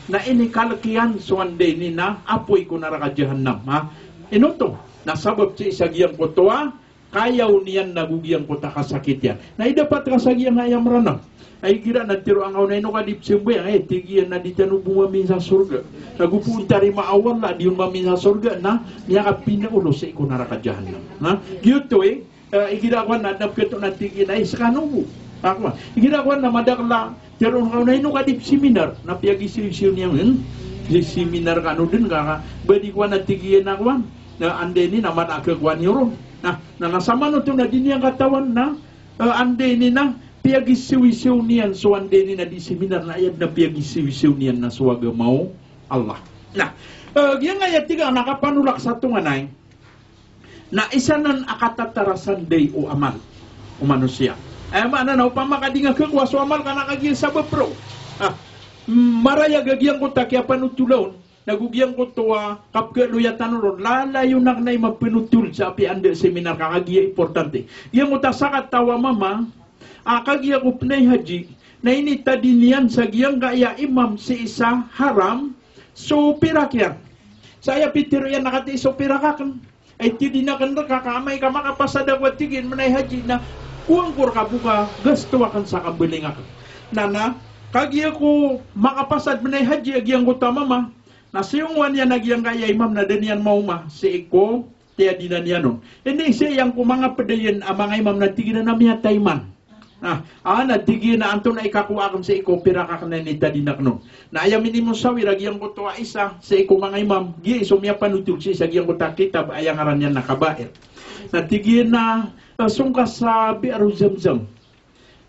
na inikalk iyan so anda ini na apoy ko naraka jahannam. Ah, ino oto? Na sabap sii sa giyangkoto a kayaw niyan na go giyangkoto a kasakit iyan. Na idapat ka sa giyangkaya Mranaw. Ay, igira na tharoa nga on a ino ka di pzambayang, eh, tig iyan a di tano bo mamin sa sorga. Na go poon tarimaa o Allah, di on mamin sa sorga, na miyakapinaolo sii ko naraka jahannam. Na giyoto i, eh, igira kowan na adn a pkhato na tig iyan a, eh, skano bo. Ako, igira kowan na madakl a tharoon ka on a ino ka di pseminar, na piyagisawisaw niyan, hmm? Di seminar kano dn ka, ka, ba di kowan na tig iyan a kowan, na anda ini na mala a khakowa niyo ron. Na, na, na samanoto na di niyan katawan na, eh, anda ini na piyagisawisaw niyan so anda ini na di seminar, na aya dn a piyagisawisaw niyan na so agama o Allah. Na, eh, giyangkaya tig a na kapanolak sa tonganay, na isa nan a katatarasan dn o amal o manosiya. Aya maana na opama ka di nga khakowa so amal ka na kagiya sabap roo a marayag a giyangkoto a kiyapanothola on, na go giyangkoto a kapkhaloya tano ron, lalayon akn a imapnothol sa apiya anda a seminar ka, kagiya importante. Giyangkoto a sakataw a mama a kagiya ko pnay haji, na initadi niyan sa giyangkaya imam sii sa haram so pirak iyan. Sa aya pitharo iyan na katii so pirak akn, ay tiyadinak akn rka, ka amay ka makapasad ako a tig iyan, mnay haji, na kowaan ko rka bo kagasto akn sa kambaling akn. Na, na kagiya ko makapasad mnay haji a giyangkoto a mama, na siyongowan iyan a giyangkaya imam na da niyan maoma sii ko tiyadinan iyan on. Ini sii iyan ko manga pd iyan a manga imam na tig iran a miyatay man. Na, ah, na tig iyan a antonaa i kakowa akn sii ko pirak akn a initadinak on. Na aya minimosawir a giyangkoto a isa sii ko manga imam, giya i so miyapanotol sii sa giyangkoto a kitab a aya ngaran iyan na Kabair. Na tig iyan a, eh, song ka sa Bi'ru Zamzam.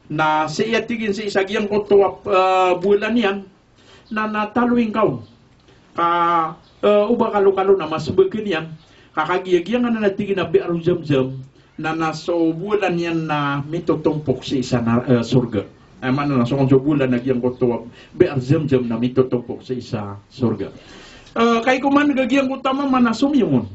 Na sii a tig iyan sii sa giyangkoto a, eh, bolan iyan, na, na taloy ngka on. Ka, eh, o ba kalokalo na masmbag iyan. Ka kagiya giyangkanan a tig iyan a Bi'ru Zamzam, na, na so bolan iyan na mitotompok sii sa na, eh, sorga. Aya maana na so kon so bolan a giyangkoto a Bi'r Zamzam na mitotompok sii sa sorga. Eh, kagiya ko man a giyangkoto a mama na somiyong on.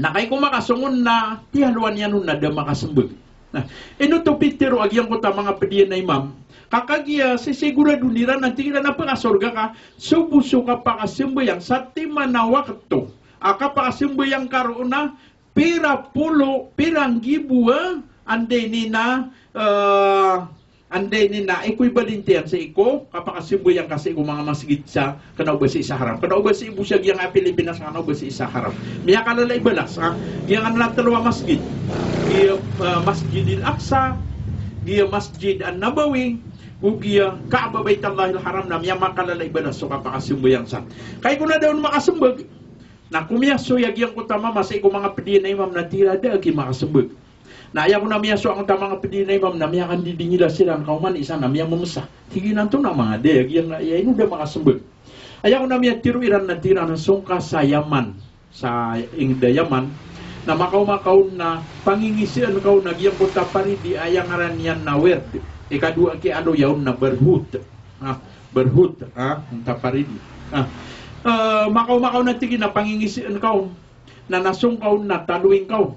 Na kagiya ko makasong on na tiyalowan iyan on na da makasmbag. Na ino oto pitharo a giyangkoto a manga pd iyan a imam? Ka kagiya sisigorado iran a tig iran a pkasorga ka so bo so kapakasambayang sa timan a wakto a kapakasambayang ka roo na pira polo, pira nggibo a, anda ini na, eh, anda ini na equivalent iyan sii ko kapakasambayang ka sii ko manga masgit sa kna o ba sii sa haram. Kna o ba sii bo sa giyangkai a Pilipinas, kna o ba sii sa haram. Miyakalala i balas, ha? Giyangkanan a tlo a masgit. Giya, eh, Masjidil Aqsa, giya Masjid An-Nabawi, go giya Ka'bah Baitallahil Haram na miyamakalala i balas so kapakasambayang san. Kagiya ko na da on makasmbag, na komiyasoy a giyangkoto a mama sii ko manga pd iyan a imam na tig iran a da aki makasmbag. Na aya kon a miyasowa angkoto a manga pd iyan a imam na miyakandidingila siran ka oman i isa na miyamamsa. Tig iyan a antonaa manga da a giyangkaya ino da makasmbag. Aya kon a miyatharo iran na tig iran a song ka sa Yaman, sa ingd a Yaman, na makaoma ka on na pangingisaan ka on a giyangkoto a paridi a aya ngaran iyan na werd. Ikadowa a kiyaaloya on na barhut. Ah, barhut, ah, onta paridi. Ah. Eh, makaoma ka on a tig iyan a pangingisaan ka on. Na nasong ka on na taloy ngka on.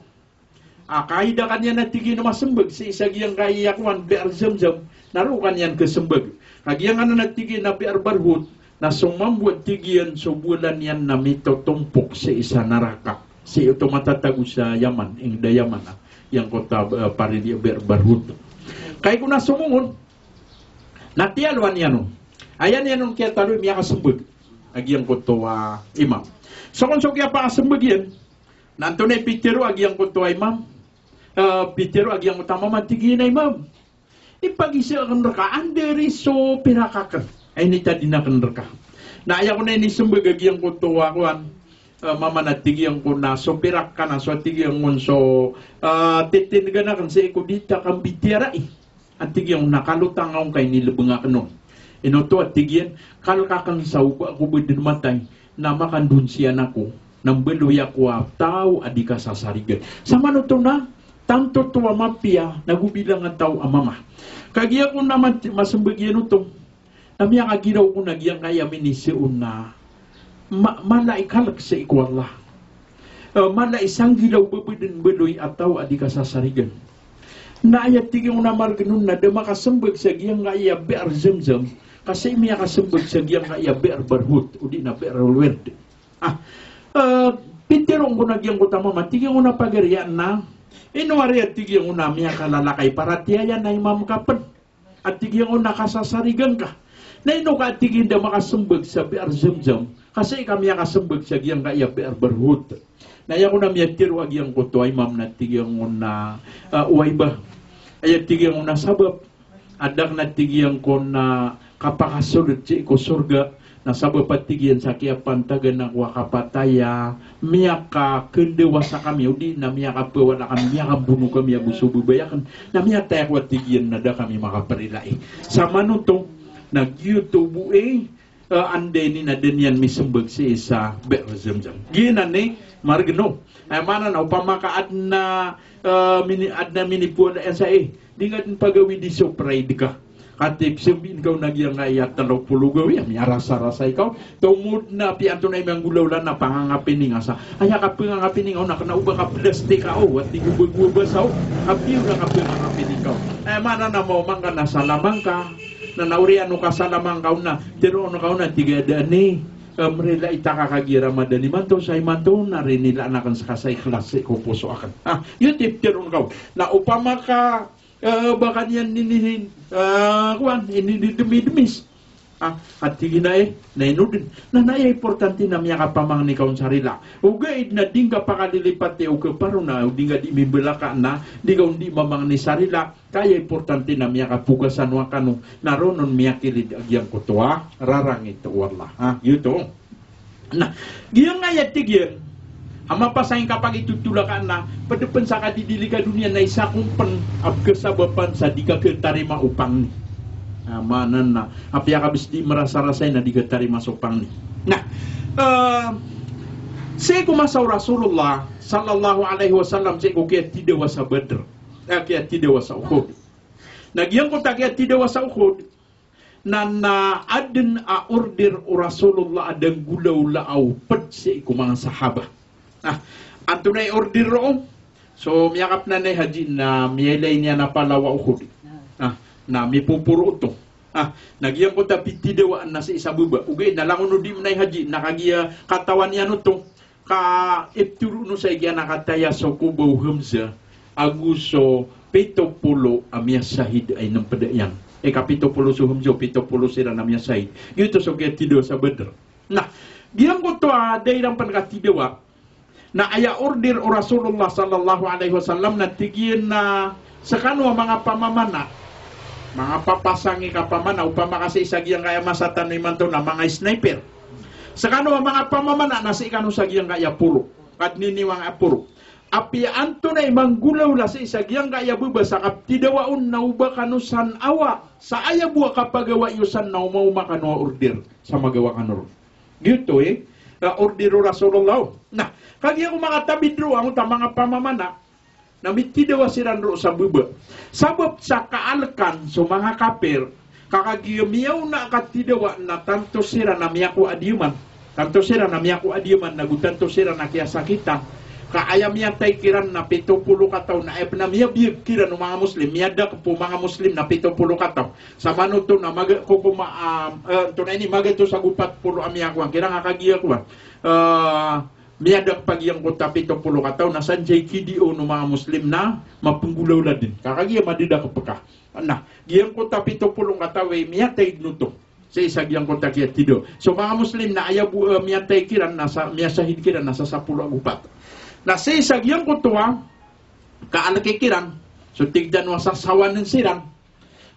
Ah, kaida ka niyan a tig iyan a masmbag sii sa giyangkaya kowan, Bi'r Zamzam, na roo ka niyan khasmbag. Ka giyangkanan a tig iyan a Bi'r Barhut, na so mambo a tig iyan so bolan iyan na mitotompok sii sa naraka. Sii oto matatago sa Yaman, ingd a Yaman, ah, giyangkoto a, eh, paridi a Bi'r Barhut. Kagiya ko na somong on, na tiyalowan iyan on. Aya niyan on kiyataloy, miyakasmbag a giyangkoto a imam. So kon so kiyapakasmbag iyan, na antonaa i pitharo a giyangkoto a imam? Eh, pitharo a giyangkoto a mama, tig iyan a imam, ipagisa akn rka, anda ari so pirak akn a initadinak akn rka. Na aya kon a inismbag a giyangkoto a kowan, eh, mama na tig iyan ko na so pirak ka na so, tig iyan kon so, eh, titindgan akn sii ko di ta kambitiyarai. A tig iyan on na kalotang ako ngka inilebeng aken on. Ino oto a tig iyan, kalek aken sa oba ako bo den matay, na makandonsiyan ako, na mbaloy ako a taw a di kasasarigan. Samanoto na, tanto oto a mapiya, na go bilang a taw a mama. Kagiya ko na ma-, masembag iyan oto, na miyakagiraw ko na giyangkaya miniseon na ma-, mala i kalek sii ko Allah. Eh, mala i sanggilaw ba bo den mbaloy a taw a di kasasarigan. Na aya tig iyan on a margen on na da makasembag sa giyangkaya Bi'r Zamzam, ka sii miyakasembag sa giyangkaya Bi'r Barhut, odi na Bi'r Alwerd. Ah, eh, pitero ko na giyangkoto a mama, tig iyan on a pagari, aya na, ino ari a tig iyan on a miyakalalakay paratiyaya na imam ka pen. A tig iyan on na kasasarigan ka. Na ino ka a tig iyan da makasembag sa Bi'r Zamzam, ka sii ka miyakasembag sa giyangkaya Bi'r Barhut. Na aya ko na miyatero a giyangkoto a imam na tig iyan on na, ah, oway ba. Aya tig iyan on na sabap. Adak na tig iyan ko na kapakasold sii ko sorga. Na sabap a tig iyan sa kiyapantagan ako a kapatay a miyakakendawa sa kami, odi na miyakapawala kami, miyakambono kami ago so babay aken. Na miyatay ako a tig iyan na da kami makaparilai. Samanoto, na giyoto bo i, eh, anda ini na da niyan misembag sii sa Bi'r Zamzam. Giyanan i margen on. Aya maana na opama ka aden a, eh, mini-, aden a minipowala iyan sa i, di nga den pagawidi so pride ka. Katip sembin kaw na giyangkaya telo polo gawii, miyarasarasay kaw. Tomod na piyanto na imanggolawla na pangangapini nga sa. Aya kapangangapini nga on na kena o ba ka plastik ka o, a tig o ba gowaba sa o. Kapiyo na kapangangapini kaw. Eh, maana na maoma ngka na salamangka. Na naoriyan o ka salamangka on na, teroon ka on na tig a da ni, eh, mrila i taka kagiya Ramadan imanto, sa imanto na rinilaan aken seka sa ikhlas sii ko poso aken. Ah, iyo tip teroon ka on. Na opama ka eh, ba ka niyan ninihin, eh, kowan, inididemidemis. Ah, a tig iyan a, eh, na ino den. Na, na aya importante na miyakapamangni ka on sa rila. Ogaid na di ngka pakalilipati o kaparo na, o di ngka di mimbalaka na, di ka on di mamangni sa rila. Ka aya importante na miyakapogasan o akano, na roo on miyakilid a giyangkoto a rarangit o Allah. Ah, giyoto. Na, giyangkaya tig iyan a mapasang i kapagitotolak a na, ped pen sa kadidilika doniya na isa ko pen a pekesabapan sa di ka ketarima o pangni. Na, maana na, apiya ka bes di merasarasay na di ketarima so pangni. Na, eh, sii ko masa o Rasulullah sallallahu alaihi wasallam, sii ko kiyatidawa sa Badr, eh, kiyatidawa sa Uhud. Na giyangkoto a kiyatidawa sa Uhud, na, na aden a order o Rasulullah a da nggolawlaa o ped sii ko manga sahaba. Na, antonaa i order roo? So, miyakapenan i haji na miyailay niyan a palaw a Uhud. Na, na mipoporo oto. Na, na giyangkoto a pitidawaan na sii sa baba. Ogaid na langon o di menay haji, na kagiya katawan iyan oto. Ka iptoro on sa igiya na kataya so koba o Hamzah, ago so pito polo a miyasahid a inempeda iyan. Ika pito polo so Hamzah, pito polo siran a miyasahid. Giyoto so kiyatidawa sa Badr. Na, giyangkoto a da iran pen katidawa, na aya order o Rasulullah sallallahu alaihi wasallam na tig iyan na sekano a manga pamamana. Manga papasang i kapamana, opama ka sii sa giyangkaya masa tano imanto na manga sniper. Sekano a manga pamamana na sii kano sa giyangkaya poro. Kadniniwang a poro. Apiya antonaa i manggolawla sii sa giyangkaya baba sa kaptidawa on na oba kano san awa. Sa aya bo a kapagawa iyo san na omaoma kano a order sa magawa kano ron. Giyoto i, eh, order o Rasulullah. Na, kagiya ko makatabid roo angkoto a manga pamamana, na mitidawa siran roo sa baba. Sabap sa kaalekan so manga kapir, ka kagiya miyaona a katidawa na tanto siran a miyakowa a diyaman. Tanto siran a miyakowa a diyaman, nago tanto siran a kiyasakitan. Ka aya miyatay kiran na pito polo kataw, na aya pen a miyabiyag kiran o manga Muslim, miyadakep o manga Muslim na pito polo kataw. Samanoto na maga-, kokoma, ah, eh, antonaa ini, magatos ago pat polo a miyakowa, kiran a kagiya kowa. Eh, miyadakep a giyangkoto a pito polo kataw na san sa i kidiyo o manga Muslim na mapenggolawla den. Ka kagiya madadakep ka. Na, giyangkoto a pito polo kataw i miyatay den oto. Sii sa giyangkoto a kiyatidawa. So manga Muslim na aya bo, eh, miyatay kiran na sa, miyasahid kiran na sa sapolo ago pat. Na sii sa giyangkoto a kaaleki kiran. So tig tano a sasawanen siran.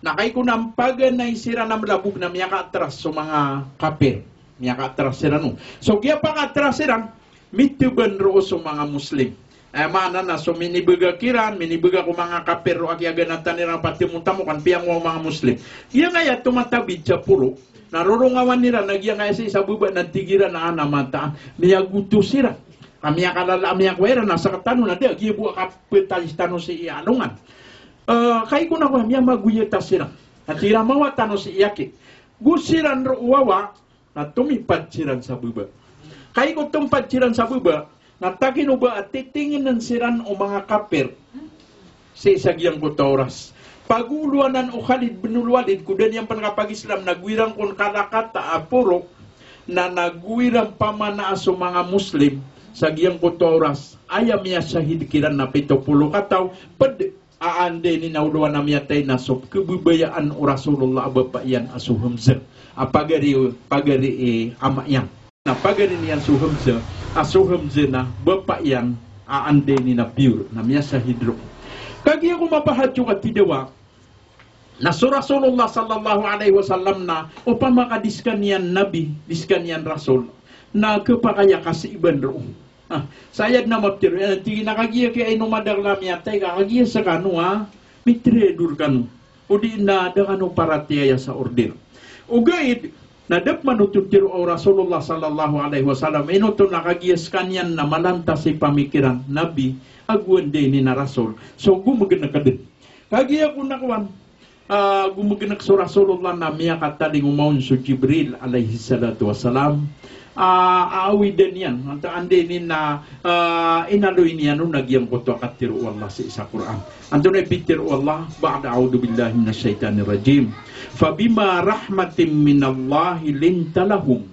Na kagiya ko na mpaganay siran a melabog na miyakaatras so manga kapir. Miyakaatras siran o. So giya pakaatras siran, miteban roo so manga Muslim. Aya maana na so minibgak iran, minibgak o manga kapir o a kiyaganatan iran a patimotamo kan piyangowa o manga Muslim. Giyangkaya tomatabid sa poro, na rorongawan iran a giyangkaya sii sa baba na tig iran a ana mataan. Miyagoto siran. Ka miyakalala, miyakowa iran a sktano na da, giya bo a kaptay tano sii a alongan. Eh, kagiya ko na kowa, miyamagoyat a siran. Na tig iran a mawa tano sii aki. Go siran roo wawa, na tomipad siran sa baba. Kagiya ko tomipad siran sa baba, na takino ba a titingen siran o manga kapir sii sa giyangkoto a oras. Pagolowanan o Khalid bin Walid, ko da niyan pn kapag-Islam, na go iran kon kalakata a poro, na, na go iran pamanaa so manga Muslim sa giyangkoto a oras. Aya miyasahid kiran na pito polo kataw, pd a anda ini na olowan a miyatay na so pkhababayaan o Rasulullah a bapa iyan a so Hamzah. A pagari, pagari i ama iyan. Na pagari niyan so Hamzah, a so Hamzah na bapa iyan a anda ini na pure, na miyasahid roo. Kagiya ko mapahad so katidawa, na so Rasulullah sallallahu alaihi wasallam na, opama ka di skaniyan nabi, di skaniyan rasul, na khapakay a kasiiban roo. Ah, saya dn a maptharo iyan, tig iyan a kagiya ki ino madakl a miyatay ka, kagiya skano a mitraidor kano. O di na da kano paratiyaya sa order. Ogaid na da pman oto tharo o Rasulullah sallallahu alaihi wasallam, ino oto na kagiya skaniyan na malantas i pamikiran, nabi, ago anda ini na rasul. So gomgnk dn. Kagiya ko na kowan, ah, gomgnk so Rasulullah na miyakatalingoma on so Jibril alayhis salatu wassalam. Ah, aawidan iyan, antaa anda ini na, ah, inaloy niyan on a giyangkoto a katharo o Allah sii sa Qur'an. Antonaa i pitharo o Allah, ba'da a'udhu billahi minash shaitanir rajim. Fabima rahmatin minallahi linta lahum.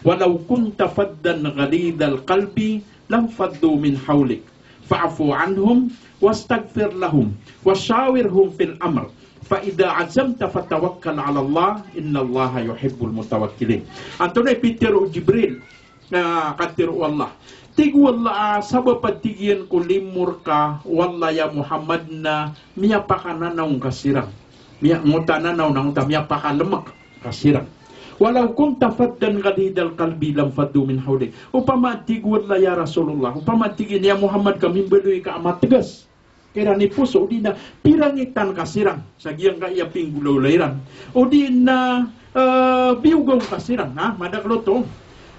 Walau kunta faddan ghalidhal qalbi lanfaddu min hawlik. Fa'fu anhum wastaghfir lahum wa shawirhum fil amr. Fa idha azamta fatawakkal 'ala Allah, innallaha yuhibbul mutawakkilin. Antonaa i pitharo o Jibril, ah, katharo o Allah. Tig o Allah, ah, sabap a tig iyan ko limo rka o Allah ya Muhammad na miyapakananaw ngka siran. Miya-, ngotananaw na ngota miyapakalmk ka siran. Walau kunta faddan ghalidhal qalbi lanfaddu min hawlik. Opama tig o Allah ya Rasulullah, opama tig iyan ya Muhammad ka mimbaloy ka a matgas kiran i poso, o di na pirangitan ka siran sa giyangkaya pinggolawla iran. O di na, eh, biyogaw ka siran, ha? Madakl oto.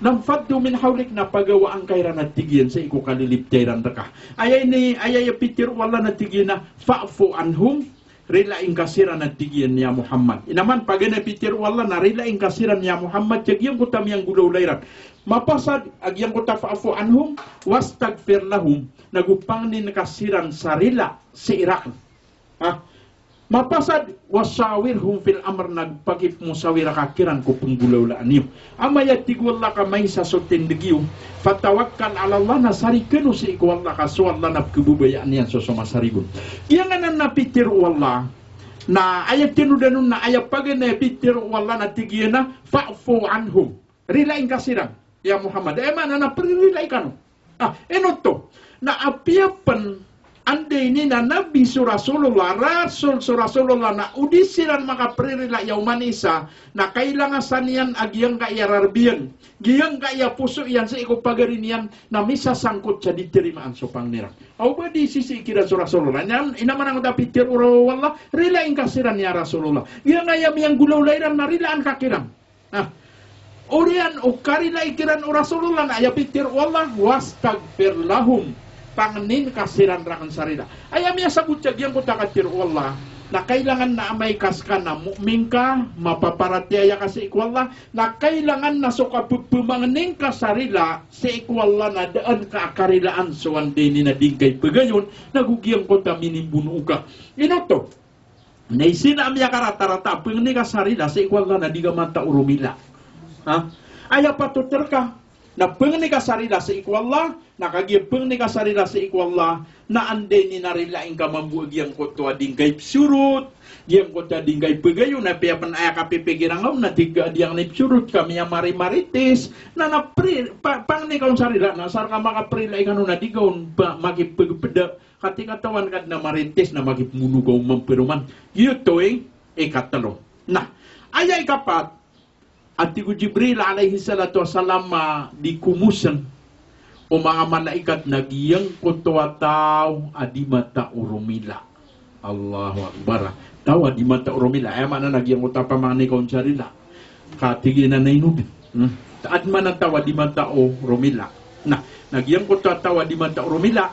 Lanfaddu min hawlik, na pagawaan ka iran a tig iyan sii ko kalilipta iran rka. Aya ini, aya i pitharo o Allah na tig iyan a fa'fu anhum, rilai ngka siran a tig iyan ya Muhammad. Ino man paganay a pitharo o Allah na rilai ngka siran ya Muhammad sa giyangkoto a miyanggolawla iran. Mapasad a giyangkoto a fa'fu anhum wastaghfir lahum, na go pangnin ka siran sa rila sii rakn. Ha? Mapasad, wa shawirhum fil amr, na pakipmosawira ka kiran ko pnggolawlaan iyo. Amay a tig o Allah ka maisa so tindg iyo, fatawakkal 'ala Allah, na sarig kano sii ko Allah ka so Allah na pkhababayaan iyan so somasarigon. Giyanan a pitharo o Allah, na aya tinodan on na aya paganay a pitharo o Allah na tig iyan a fa'fu anhum. Rilai ngka siran, ya Muhammad. Aya maana na pririlai kano. Ah, ino oto. Na apiya pn anda ini na nabi so Rasulullah, rasul so Rasulullah, na o di siran makapririlai a oman isa, na kailangan san iyan a giyangkaya rarbiyan, giyangkaya poso iyan sii ko pagari niyan, na misasangkot sa di tarimaan so pangni ran. Aw ba di sisii kiran so Rasulullah. Ino, ino man angkoto a pitharo o Allah, rilai ngka siran ya Rasulullah. Giyangkaya miyanggolawla iran na rilaan ka kiran. Na oriyan o karilai kiran o Rasulullah na aya pitharo o Allah, wastaghfir lahum. Pangnin ka siran rakn sa rila. Aya miyasabot sa giyangkoto a katharo o Allah na kailangan na amay ka ska na mu'min ka, mapaparatiyaya ka sii ko Allah, na kailangan na so kapphmangnin ka sa rila sii ko Allah na daan ka a karilaan so anda ini na di ngka ipagayon, na go giyangkoto a minimbono ka. Ino oto? Na isi na miyakaratarata, pangni ka sa rila sii ko Allah na di ka mataw romila. Ha? Aya patot rka na pangni ka sa rila sii ko Allah, na kagiya pangni ka sa rila sii ko Allah, na anda ini na rilai ngka mambo a giyangkoto a di ngka ipsorot, giyangkoto a di ngka ipagayon, na apiya pn aya kapipikira ngka on na tig ka a di angka ipsorot ka miyamarimarites, na, na pri-, pa-, pangni ka on sa rila, na asar ka makaprilai kano na di ka on pa-, makipagpda, Kati katawan ka dn a marites na makipmono ka oman paroman. Giyoto i ikatlo. Na aya ikapat, a tig o Jibril alayhis salatu wassalam a di komosn o manga malaikat na giyangkoto a taw a di matao romila. Allahu Akbar. Taw a di matao romila. Aya maana na giyangkoto a pamangni ka on sa rila. Ka tig iyan a na ino dn. Hmm. Adn man a taw a di matao romila. Na, na giyangkoto a taw a di matao romila,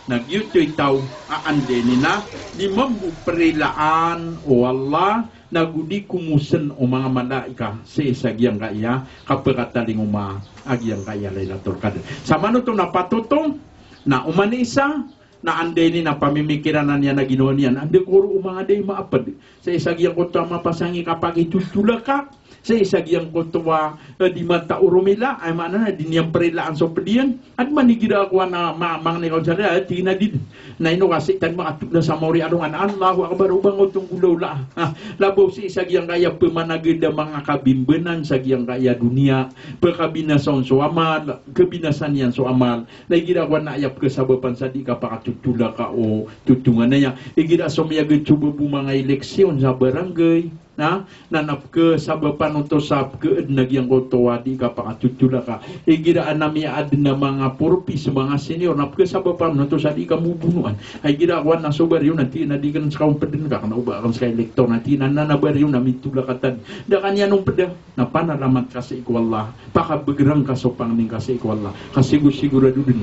na giyoto i taw a anda ini na di mambo prilaan o Allah, na go di komosn o manga malaikat sii sa giyangkaya kapakatalingoma a giyangkaya Lailatul Qadr. Samanoto na patot oto, na oman i isa, na anda ini na pamimikiran iyan a ginawa niyan, anda koro o manga da i maapd sii sa giyangkoto a mapasang i kapakitotolaka, sii sa giyangkoto a, eh, di matao romila, aya maana na di niyan prilaan so pd iyan. Adn man igira a kowan a ma-, mangni ka on sa rila, eh, tig iyan a di dn. Na ino ka sii tano makatotol sa maori a alongan, Allahu Akbar, o ba ngka oto nggolawlaa. Ah, labaw sii sa giyangkaya pmanagad a manga kabimbanan sa giyangkaya doniya, pkabinasa on so amal, kabinasa niyan so amal. Na igira a kowan na aya pkhasabapan sa di kapakatotolaka o totonganay a. Igira a somiyagad so babo manga eleksyon sa barangay, na, na, na pkhasabapan oto sa pkhaadn a giyangkoto a di kapakatotolaka. Igira a miyaadn a manga porpis, manga senior, na pkhasabapan oto sa di kamobonoan. Igira a kowan na so bariyo na tig iyan a di ka skanompdn ka, kna o ba akn ska elektor, na tig iyan a na bariyo na mitolaka tano. Da ka niyan ompda. Na panalamat ka sii ko Allah, pakabegrang ka so pangni ngka sii ko Allah, ka sigo-sigorado dn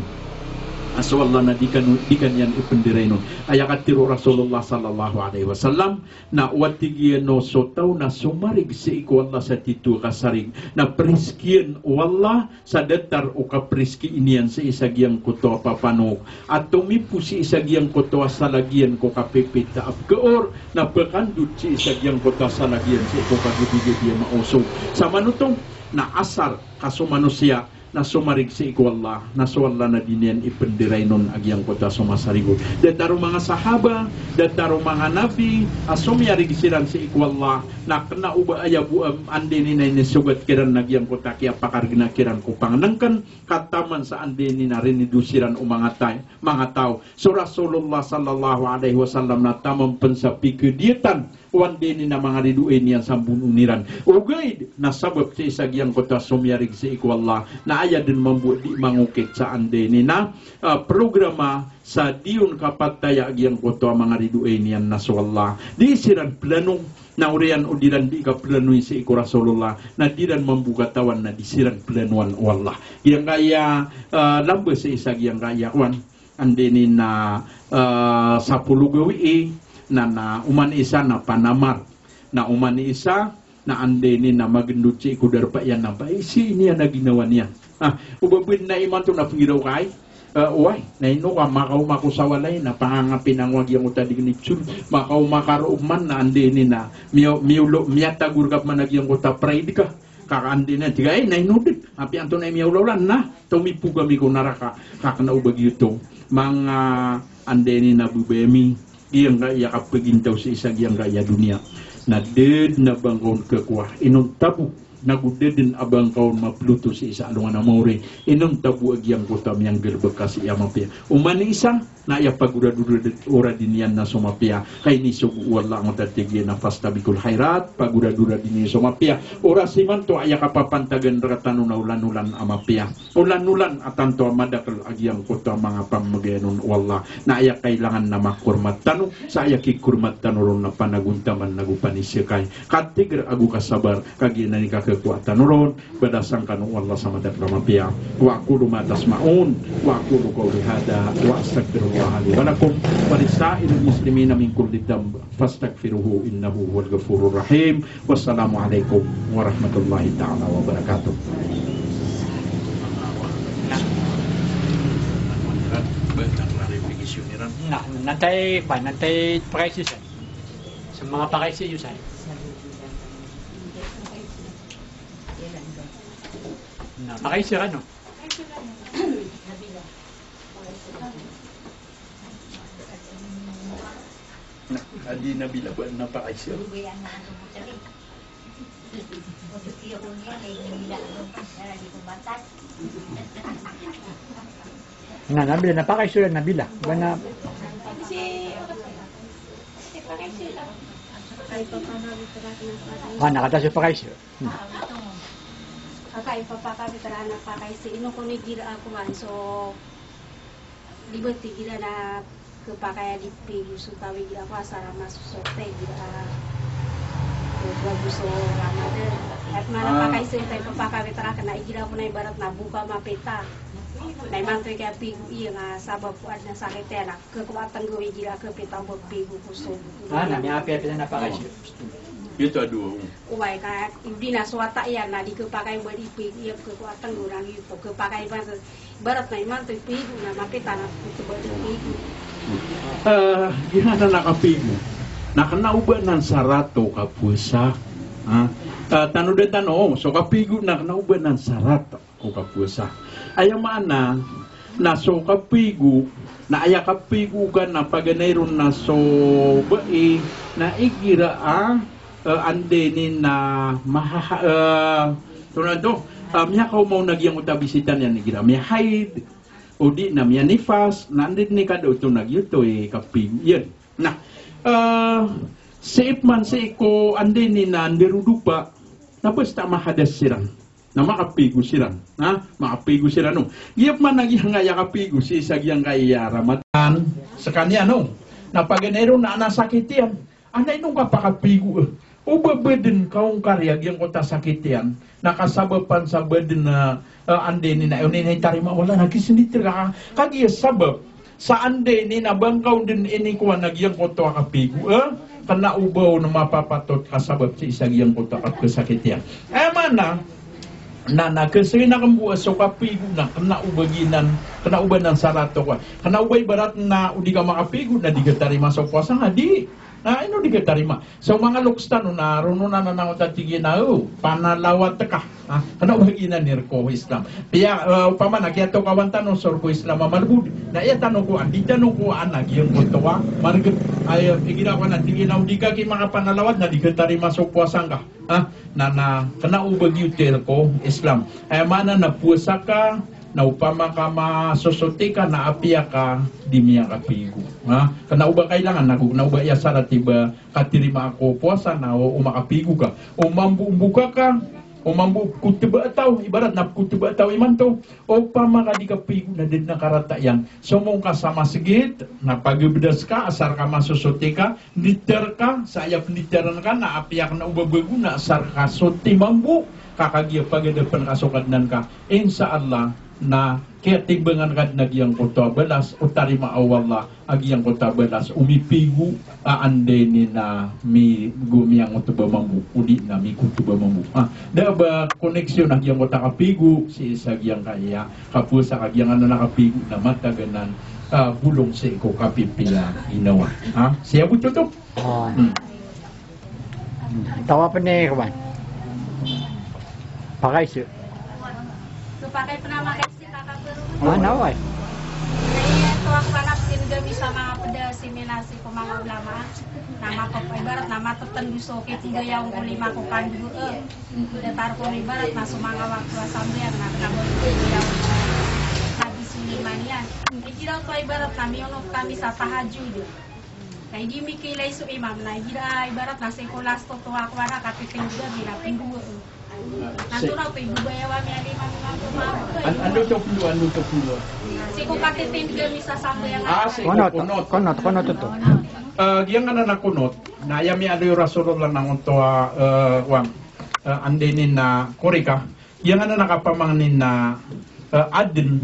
a so Allah na di ka, di ka niyan ipndiray on. Aya katharo o Rasulullah sallallahu alaihi wasallam, na o tig iyan o so taw na somarig sii ko Allah sa tito a kasarig, na priskian o Allah sa datar o kapriski niyan sii sa giyangkoto a papanok, a tomipo sii sa giyangkoto a salag iyan ko kapipita a pkaor, na pkandod sii sa giyangkoto a salag iyan sii ko kagabigadi a maosog. Samanoto na asar ka so manosiya na somarig sii ko Allah, na so Allah na di niyan ipndiray on a giyangkoto a somasarigo. Datar o manga sahaba, datar o manga nabi, a somiyarig siran sii ko Allah, na kna o ba aya bo a anda ini na inisogat kiran a giyangkoto a kiyapakargna kiran ko pangnngkn, ka taman sa anda ini na rinido siran o manga tay-, manga taw. So Rasulullah sallallahu alaihi wasallam na taman pn sa pikadiyatan o anda ini na manga ridoay niyan sa mbonongan iran. Ogaid na sabap sii sa giyangkoto a somiyarig sii ko Allah, na aya dn mambo a di mangokit sa anda ini na, ah, programa sa di on kapataya a giyangkoto a manga ridoay niyan na so Allah. Di siran plano, na oriyan o di ran di kaplanoy sii ko Rasulullah, na di ran mambo katawan na di siran planoan o Allah. Giyangkaya, ah, lamba sii sa giyangkaya kowan, anda ini na, ah, sapolo gawii, na, na oman i isa na panamar, na oman i isa na anda ini na magndod sii ko darpa iyan na paisi niyan a ginawa niyan. Ah, o ba bo na imanto na pnggiraw ka ai, ah, oway, na ino ka makaoma ko sa walay na pangangapin angko a giyangkoto a di kn ipsod, makaoma ka roo man na anda ini na miya-, miyolo-, miyatagor ka man a giyangkoto a pride ka. Ka anda ini, tig a, ay, na ino dn, apiya antonaa i miyaolaola, na tomipo kami ko naraka. Ka kna o ba giyoto, manga anda ini na babay ami, giyangkaya kapagintaw sii sa giyangkaya doniya, na da dn a ba ngka on khakowa, inonta bo, nago da dn a ba ngka on maploto sii sa alongan a maori, inonta bo a giyangkoto a miyanggalbk ka sii a mapiya. Oman i isa, na aya pagoradoradan o rad iyan na so mapiya. Ka inisogo o Allah angkoto a tig iyan a fastabiqul khairat, pagoradoradan iyan so mapiya. Oras imanto aya kapapantagan rktano na olan-olan a mapiya. Olan-olan a tanto a madakl a giyangkoto a manga pamagayan on o Allah. Na aya kailangan na makormat tano, sa aya kikormat tano ron na panagontaman ago panisakay. Katigr ago kasabar, kagiya na di kakakowa tano ron, balasan kano o Allah sa madakl a mapiya. Wa aqulu ma tasma'un, wa aqulu qawli hadha, wa astaghfirullaha li wa lakum, wa li sa'iril muslimina min kulli dhanb, fastaghfiruhu innahu huwal ghafurur rahim. Wassalamu alaikum warahmatullahi ta'ala wabarakatuh. Na, na tay, pa, na tay pakaiso san. Sa manga pakaiso san. Na, pakaiso ka, no? Na, adi Nabila ba na pakaiso? Na, Nabila, na pakaiso na Nabila. Ba na, ah, na kata so pakaiso. Hmm. Aka ipapakapit rana pakaiza ino kon igira a kowan so di ba ti igira na kepakay a di pigo so taw igira ko asar a masosotay igira a bago so Ramadan. At mana Ah. pakaiza ino taw ipapakapit rana kena igira ko na ibarat na boka mapita. Na imanto i kapigo iyan a sabap ko adn a sakit iyan a kekowatan gawii igira kepita o ba pigo ko so. Ah, na miyapiya-piya na pakaiza. Ito a dowa, o. Oway, ka di na so wata iyan na di kepakay ba di pigo iyan kekowatan gawii iran ito kepakay ba ibarat na imanto i pigo na mapita na kuteba di pigo. Ah, giyanan a kapigo na kena o ba nan sarat o kapowasa. Ah, ah, tanodan tano, so kapigo na kena o ba nan sarat o kapowasa. Aya maana na so kapigo, na aya kapigo ka na paganay ron na so bai na igira a, eh, anda ini na mahaha-, eh, tonaa to, eh, miyakaoma on a giyangkoto a bisita niyan igira miyahaid, o di na miyanifas, na anda ini kada oto na giyoto i kapigo iyan. Na, eh, sii pman sii ko anda ini na ndarodopa, na basta mahadas siran. Na makapigo siran, ha? Makapigo siran, o. Giya pman a giyangkaya kapigo sii sa giyangkaya Ramadan, sekaniyan, o. Na paganay ron na ana sakit iyan. Ana ino kapakapigo, eh. O ba baden ka o ngkari a giyangkoto a sakit iyan. Na kasabapan sa baden na, eh, anda ini na, ini na itarima o Allah na kisendit reka. Kagiya sabap sa anda ini na ba ngka on den ini kowan a giyangkoto a kapigo, eh, kena o ba on mapapatot ka sabap sii sa giyangkoto a kapekesakit iyan. Aya maana na, na kesengin aken bo a so kapigo na kena o ba giyanan, kena o ba nan sarat o kowan. Kena o ba ibarat na o di ka makapigo na di ka tarima so powasa nga, di. Na ino di ka tarima? So manga loks tano na ron on anan angkoto a tig iyan a, o, panalawat ka. Ha? Kena o ba giyanan i rek o Islam. Piya, eh, opama na kiyatokawan tano so rek o Islam a malbod. Na aya tano ko, andi tano ko ana giyangkoto a marget. Ay, igira ko na tig iyan a o di ka ki makapanalawat na di ka tarima so powasa ngka. Ha? Na, na, kena o ba giyoto i rek o Islam. Aya maana na powasa ka, na opama ka masosoti ka na apiya ka di miyakapigo. Ha? Kena o ba kailangan ago, kena o ba aya sarat i ba katirimaa ko powasa na o, o makapigo ka. O mambo o mboka ka, o mambo o koteba a taw, ibarat na koteba a taw imanto. Opama ka di kapigo na da den a karata iyan. Somong ka sa masgit, na pagabdas ka, asar ka masosoti ka, nditer ka, sa aya penditeran ka, na apiya ka na o ba bago na asar ka soti mambo, ka kagiya pagadapen ka so Kadnan ka. Insha Allah, na kiyatibbangan ka den a giyangkoto a balas, o tarimaa o Allah a giyangkoto a balas o mipigo a anda ini na mi-, go miyangoteba mambo, o di na mikoteba mambo. Ah, da a ba koneksyon a giyangkoto a kapigo sii sa giyangkaya kapowasa ka, giyanan a kapigo na matagan a, ah, bolong sii ko kapipiya ginawa. Ha? Siya bo toto. Oh. Hmm. Tawa pn i kowan. Pakaiza. So pakay pn a makaiza ka kapigo. Ah, na, oway. Aya towa ko panap sin gami sa manga pd a seminar sii ko manga ulama. Na mapap-, ibarat na matetendo so kitinggayaw ko lima ko pandoa. Datar ko ibarat na so manga wakto a sambayang na kena o kitinggayaw ko Nabi Sulaiman iyan. Igira oto ibarat na miyonot kami sa tahajjud. Kay di mikailay so imam na igira ibarat na sii ko last oto a kowan a katitindeg ami na pendoa. Na antonaa oto i babayaw ami a lima manga ko manga. An-, ando oto pendoa, ando oto pendoa. Sii ko katitindeg ami sa sambayang. Ah, sii ko qunut. Qunut, qunut, qunut oto. Ah, giyanan a qunut. Na aya miyaaloy o Rasulullah na angkoto a, eh, kowan, eh, anda ini na qori ka. Giyanan a kapamangni na, eh, aden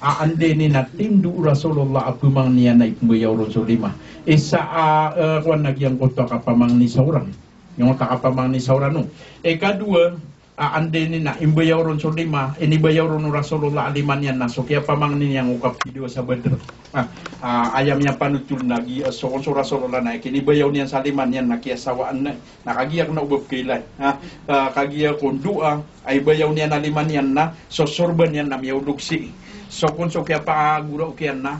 a anda ini na tindo o Rasulullah a pemangni iyan na ipembayaw ron so lima. Isa a, eh, kowan a giyangkoto a kapamangni sa oran. Giyangkoto a kapamangni sa oran, o. Ikadowa, a anda ini na imbayaw ron so lima, inibayaw ron o Rasulullah a lima niyan na so kiyapamangni niyan o kapidowa sa Badr. Ah, ah, aya miyapanotol na gi-, so, so Rasulullah na kinibayaw niyan sa lima niyan na kiyasawaan na. Na kagiya kena o ba pkailay. Ha? Ah, kagiya ko ndoa a ibayaw niyan a lima niyan na so sorban iyan na miyaolog sii. So kon so kiyapagorao kiyan na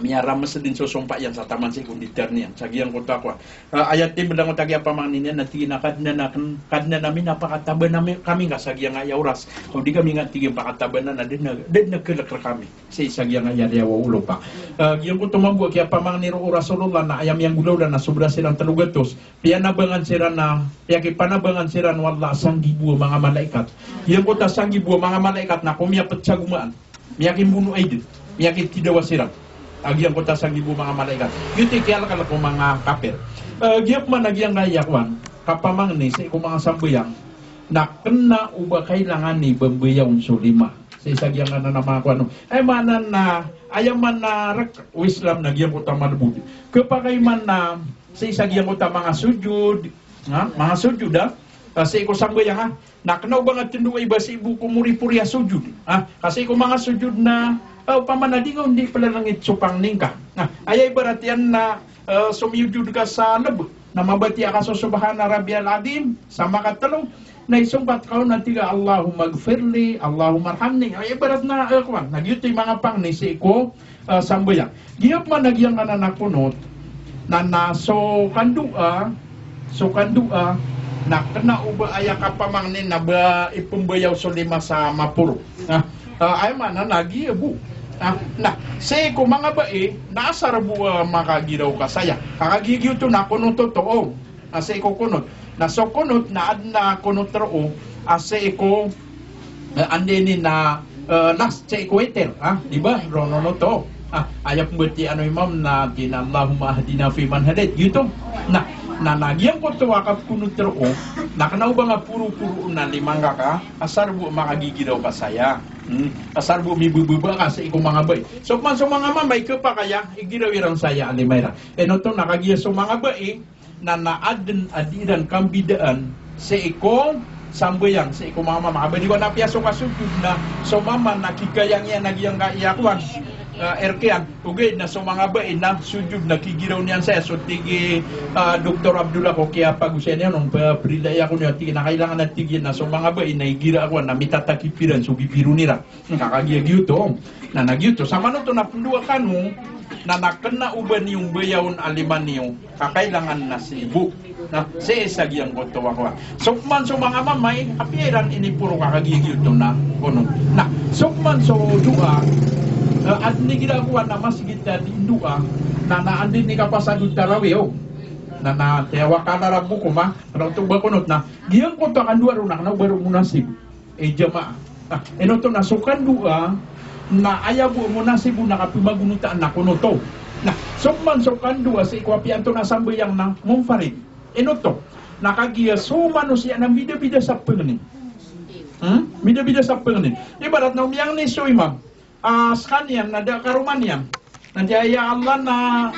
Miyarames den so sompa iyan sa taman sii ko ditar niyan. Sa giyangkoto a kowan. Ah, aya timbel angkoto a kiyapamangni niyan na tig iyan a Kadnan aken, Kadnan ami na pakataban ami, kami ngka sa giyangkaya oras. Ka o di kami ngka tig iyan pakataban na, na da den a, da den a kelek rekami. Sii sa giyangkaya liyawaw o lopa. Ah, giyangkoto mambo a kiyapamangni roo o Rasulullah na aya miyanggolawla na sobra siran telo gatos. Piyanabangan siran na, piyakipanabangan siran o Allah a sanggibo a manga malaikat. Giyangkoto a sanggibo a manga malaikat na ko miyapetsagomaan. Miyakimbono a iden, miyakitidawa siran. A giyangkoto a sanggibo a manga malaikat. Giyoto i kiyalekalek o manga kapir. Eh, giya pman a giyangkaya kowan, kapamangni sii ko manga sambayang, na kena o ba kailangan i bambayawn so lima. Sii sa giyangkanan a manga kowan. Aya maana na, aya maana rek o Islam na giyangkoto a malebod. Kepakay man na, sii sa giyangkoto a manga sojod, ha? Manga sojod, ha? Ah, sii ko sambayang, ha? Na kena o ba nga tendo i ba sii bo ko moripori a sojod. Ah, ka sii ko manga sojod na, ah, opama na di nga on di pelalengit so pangni ngka. Na, aya ibarat iyan na, ah, somiyojod ka sa leb. Na mabatiya ka so Subhana Rabbiyal Azim, sa makatelo. Na isongkat ka on na tig ka, "Allahummaghfirli, Allahummarhamni." Aya ibarat na, ah, kowan. Na giyoto i manga pangni sii ko ah, sambayang. Giya pman a giyangkanan a kunut, na, na so kandoa, so kandoa, na kena o ba aya kapamangni na ba ipembayaw so lima sa maporo. Na, ah, aya maana na giya bo. Na, na, sii ko manga bai, na asar bo, ah, makagiraw ka saya. Ka kagiya giyoto na kunut oto, o. Na sii ko kunut. Na so kunut na aden a kunut roo a sii ko, eh, anda ini na, eh, last sii ko witir, ha? Di ba? Roo nono oto. Ah, aya pembatiya o imam na tig iyan a Allahumma ahdina fi man hadait. Giyoto. Na, na, na giyangkoto a kapekunut roo, na kena o ba nga poroporoon a lima ngka ka, asar bo makagigiraw ka saya. Hmm. Asar bo mibebeba ka sii ko manga bai. So pman so manga mama i kepakay a igiraw iran saya a lima iran. Ino oto na kagiya so manga bai, na, na aden a di iran kambidaan sii ko sambayang, sii ko manga mama. Ka ba di ko na apiya so kasojod na so mama na kikayang iyan a giyangkaya kowan, ah, erkiyan. Ogaid na so manga bai na sojod na kigiraw niyan saya. So tig i, ah, Doktor Abdullah ko kiyapagosayn iyan on, pa-, prilai ako niyan, tig iyan a kailangan a tig iyan na so manga bai na igira a kowan na mitatakip iran so gibiron iran. Ka kagiya giyoto. Na, na giyoto. Samanoto na pendoa kano, na, na kena o ba niyo mbayawn a lima niyo, ka kailangan na sii bo. Na, sii sa giyangkoto a kowan. So pman so manga mama i, apiya iran iniporo ka kagiya giyoto na kunut. Na, so pman so doa, eh, aden igira a kowan a masgit a di ndoa, na, na anda ini kapasad o tarawih, o. Na, na tiyawakala rabbukum, ha? Kena oto ba kunut na. Giyangkoto a kandoa roo na kena o ba roo munasib. Eh, jamaa. Ah, ino oto na so kandoa, na aya bo munasib na kapemagonotan na kunut oto. Na, so pman so kandoa sii ko apiya antonaa a sambayang na munfarid. Ino oto. Na kagiya so manosiya na mbidabida sa pengni. Hmm? Mbidabida sa pengni. Ibarat na o miyangni so imam. Ah, sekaniyan na da karoma niyan. Na tig iyan a, "Ya Allah, na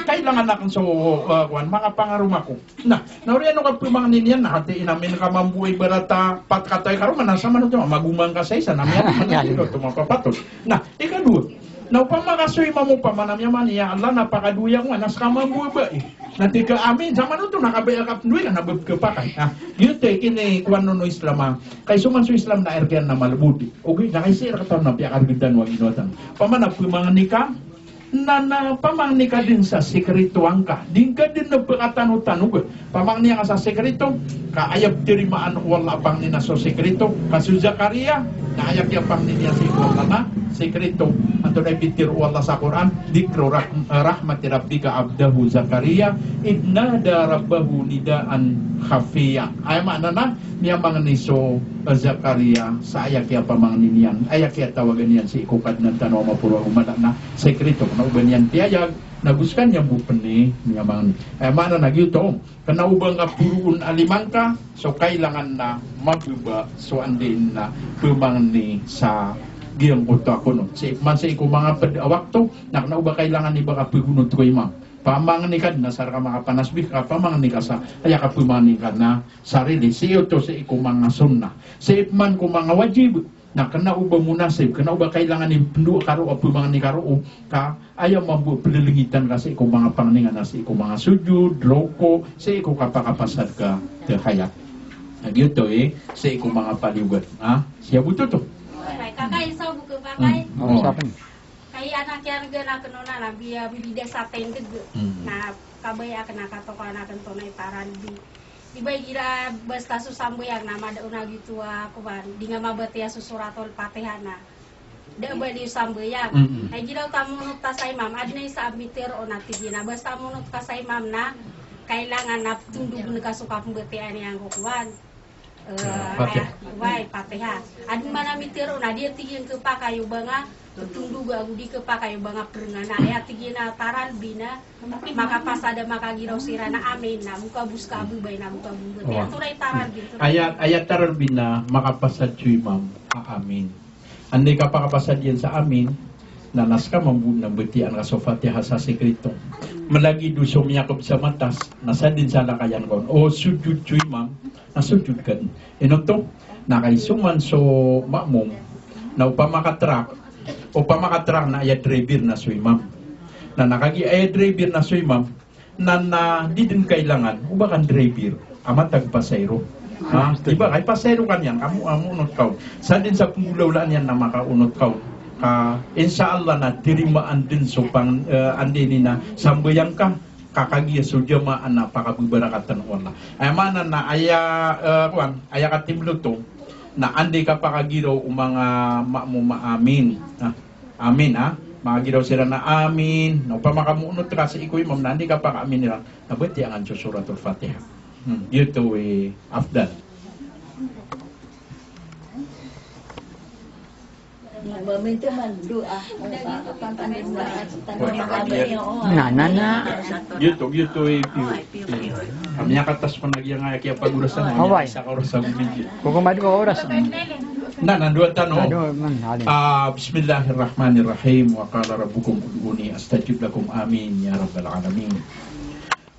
kailangan aken so, ah, kowan, manga pangaroma ko." Na, na oriyan o kapemangni niyan na, ati inamin ka mambo ibarat a pat katawi karoma na samanoto, magomang ka sa isa, na miyan, na miyan, ino oto mapapatol. Na, ikadowa. Na opama ka so imam opama na miyamangni, "Ya Allah, na pakadoya ko nga, na seka mambo a bai." Na tig ka amin, samanoto na kabaya ka pendoa iyan na ba kepakay. Na, giyoto i kinikowan on o Islam a. Ka isoman so Islam na erkiyan na malebod. Ogaid na kaisa i rek tano na piyakaregedan o ginawa tano. Opama na pemangni ka, na, na pamangni ka den sa sekreto angka. Di ngka den na pekatanotanog. Pamangni angka sa sekreto. Ka aya petarimaan o Allah a pangni na so sekreto. Ka so Zakaria, na aya kiyapangni niyan sii ko Allah na sekreto. Antonaa i pitharo o Allah sa Qur'an, dhikru rah-, rahmati rabbika abdahu Zakaria, idh nada rabbahu nidaan khafiyya. Aya maana na, miyamangni so, eh, Zakaria, sa aya kiyapamangni niyan, aya kiyatawagan iyan sii ko Kadnan tano a maporo ago mala na sekreto, kena o ba niyan tiyayag, na go sekaniyan bo pen i miyamangni. Aya maana na giyoto, kena o ba ngka poroon a lima ngka, so kailangan na mabeba so anda ini na pemangni sa giyangkoto a kunut. Sii man sii ko manga ped a wakto, na kena o ba kailangan i ba ka pegonot ko imam. Pamangni ka den a sa reka makapanasbih, ka pamangni ka sa, aya kapemangni ka na sarili. Sii oto sii ko manga sunnah. Sii man ko manga wajib, na kena o ba munasib, kena o ba kailangan i pendoa ka roo, a pemangni ka roo, ka aya mambo pelelengitan ka sii ko manga pangningan a sii ko manga sujud, roko, sii ko kapakapasad ka tahiyat. Na giyoto i, sii ko manga paliyogat. Ha? Siya bo oto. Kakay, isa bo ko pakay. Hmm. Oo. Isa pen. Aya na kiyarga na kano na, na biya, bibida sa tendeg. Hmm. Na kabaya akn a katokawan akn oto na i taralbi. Di ba igira basta so sambayang na mada on a giyoto a kowan, di nga mabatiya so Suratul Fatiha na. Da a bali o sambayang. Mm-mm. Na igira oto a monot ka sa imam, adn a isa a mitharo on a tig iyan a basta monot ka sa imam na kailangan na ptondogn ka so kapmbatiyaan iyan ko kowan. Eh, Fatiha. Aya, way, Fatiha. Adn man a mitharo on a di a tig iyan khapakay o ba nga ptondog ago di khapakay o ba nga prngan. Aya tig iyan a taralbi na makapasad a makagiraw siran a amin na ago ka bo ska a babay na ago ka bo mbatiya. Wa. Oto na i taralbi, oto na. Aya, aya taralbi na makapasad so imam a amin. Anda i kapakapasad iyan sa amin, na na ska mambo na mbatiyaan ka so Fatiha sa sikrito. Malagid o so miyakb sa matas, na sadn sa lakayan ka on. O sujud so imam, na sujud ka dn. Ino oto, na kaisoman so ma'mum, na opama ka truck, opama ka truck na aya driver na so imam. Na na kagiya aya driver na so imam, na, na di dn kailangan o ba ka driver a matag pasahero. Ha? Di ba, kay pasahero ka niyan, ka mo, a monot ka on. Sadn sa pnggolawlaan iyan na makaonot ka on. Ka, insha Allah na tarimaan dn so pang, eh, anda ini na sambayang ka, ka kagiya so jamaa na pakababarakatan o Allah. Aya maana na aya, eh, kowan, aya katindg oto, na anda i kapakagiraw o manga ma'mum a amin. Ha? Amin, ha? Makagiraw siran a amin. Na opama ka monot ka sii ko imam na anda i kapakaamin iran, na batiya ngka so Suratul Fatiha. Hmm, giyoto i afdal. Na, na, na. Giyoto, giyoto i piyo. Kami a katas pn a giyangkaya kiyapagorasan. Oway. Isa ka oras a gomidji. Kokomad ko oras. Na, na, dowa tano. Ado, man, alim. Ah, bismillahirrahmanirrahim. Wa qala rabbukum ud'uni astajib lakum. Amin ya rabbal alamin.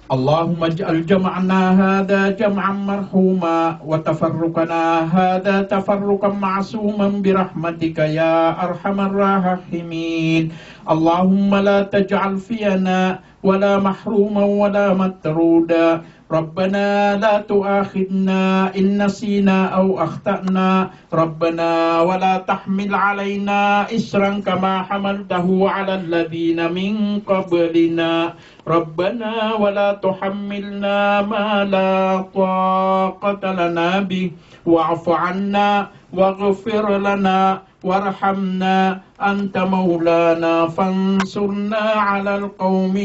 اللهم اجعل جمعنا هذا جمعا مرحوما وتفرقنا هذا تفرقا معصوما برحمتك يا أرحم الراحمين. اللهم لا تجعل فينا ولا محروما ولا مطرودا. ربنا لا تؤاخذنا إن نسينا أو أخطأنا. ربنا ولا تحمل علينا إصرا كما حملته على الذين من قبلنا. ربنا ولا تحملنا ما لا طاقة لنا به واعف عنا واغفر لنا وارحمنا أنت مولانا فانصرنا على القوم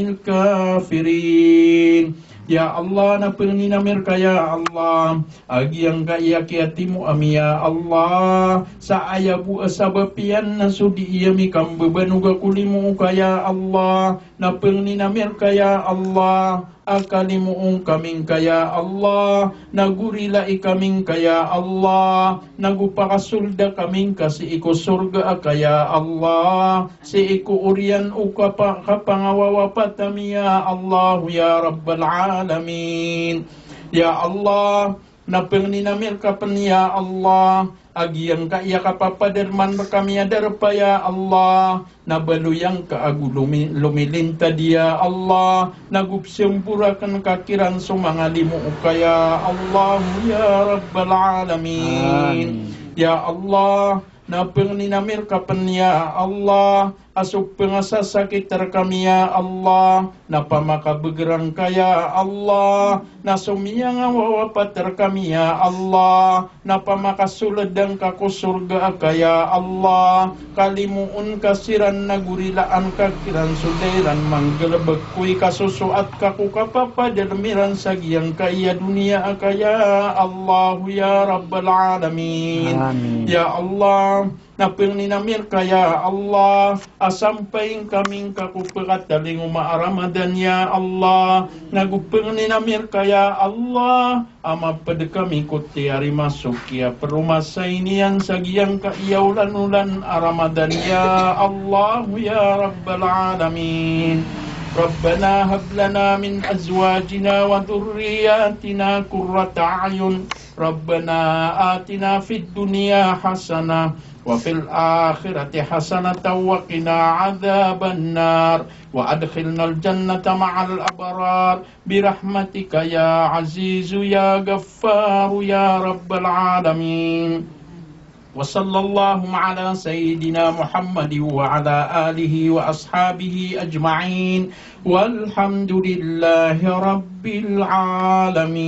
الكافرين. Ya Allah, na pangnin ami rka ya Allah a giyangkaya kiyatimo ami ya Allah sa aya bo a sabap iyan na so dii ami kambabanog a kolimo ka ya Allah. Na pangnin ami rka ya Allah a kalimoon kami ngka ya Allah, na gorilai kami ngka ya Allah, na go pakasolda kami ngka sii ko sorga ka ya Allah, sii ko oriyan o kapa-, kapangawawapat ami ya Allah ya Rabbal Alamin. Ya Allah, na pangnin ami rka pn ya Allah a giyangkaya kapapadalman rkami a darpa ya Allah, na baloy angka ago lomi-, lomilintad ya Allah, na go psamborakn ka kiran so manga limo ka ya Allah ya Rabbal Alamin. Amin. Ya Allah, na pangnin ami rka pn ya Allah a so pangasasakit rkami ya Allah, na pamakabagr angka ya Allah, na so miyangawawapat rkami ya Allah, na pamakasold angka ko sorga ka ya Allah, kalimoon ka siran na gorilaan ka kiran so da iran manggalbk ko ikasosoat ka ko kapapadalm iran sa giyangkaya doniya ka ya Allah ya Rabbal Alamin. Amin. Ya Allah, na pangnin ami rka ya Allah a sampay ngka ami ngka ko pkatalingoma a Ramadan ya Allah, na go pangnin ami rka ya Allah a mapd kami ko tiyarima so kiyapromasay niyan sa giyangkaya olan-olan a Ramadan ya Allah ya Rabbal Alamin. ربنا هب لنا من أزواجنا وذرياتنا قرة أعين. ربنا آتنا في الدنيا حسنة وفي الآخرة حسنة وقنا عذاب النار وأدخلنا الجنة مع الأبرار برحمتك يا عزيز يا غفار يا رب العالمين. وصلى الله على سيدنا محمد وعلى آله وأصحابه أجمعين. والحمد لله رب العالمين.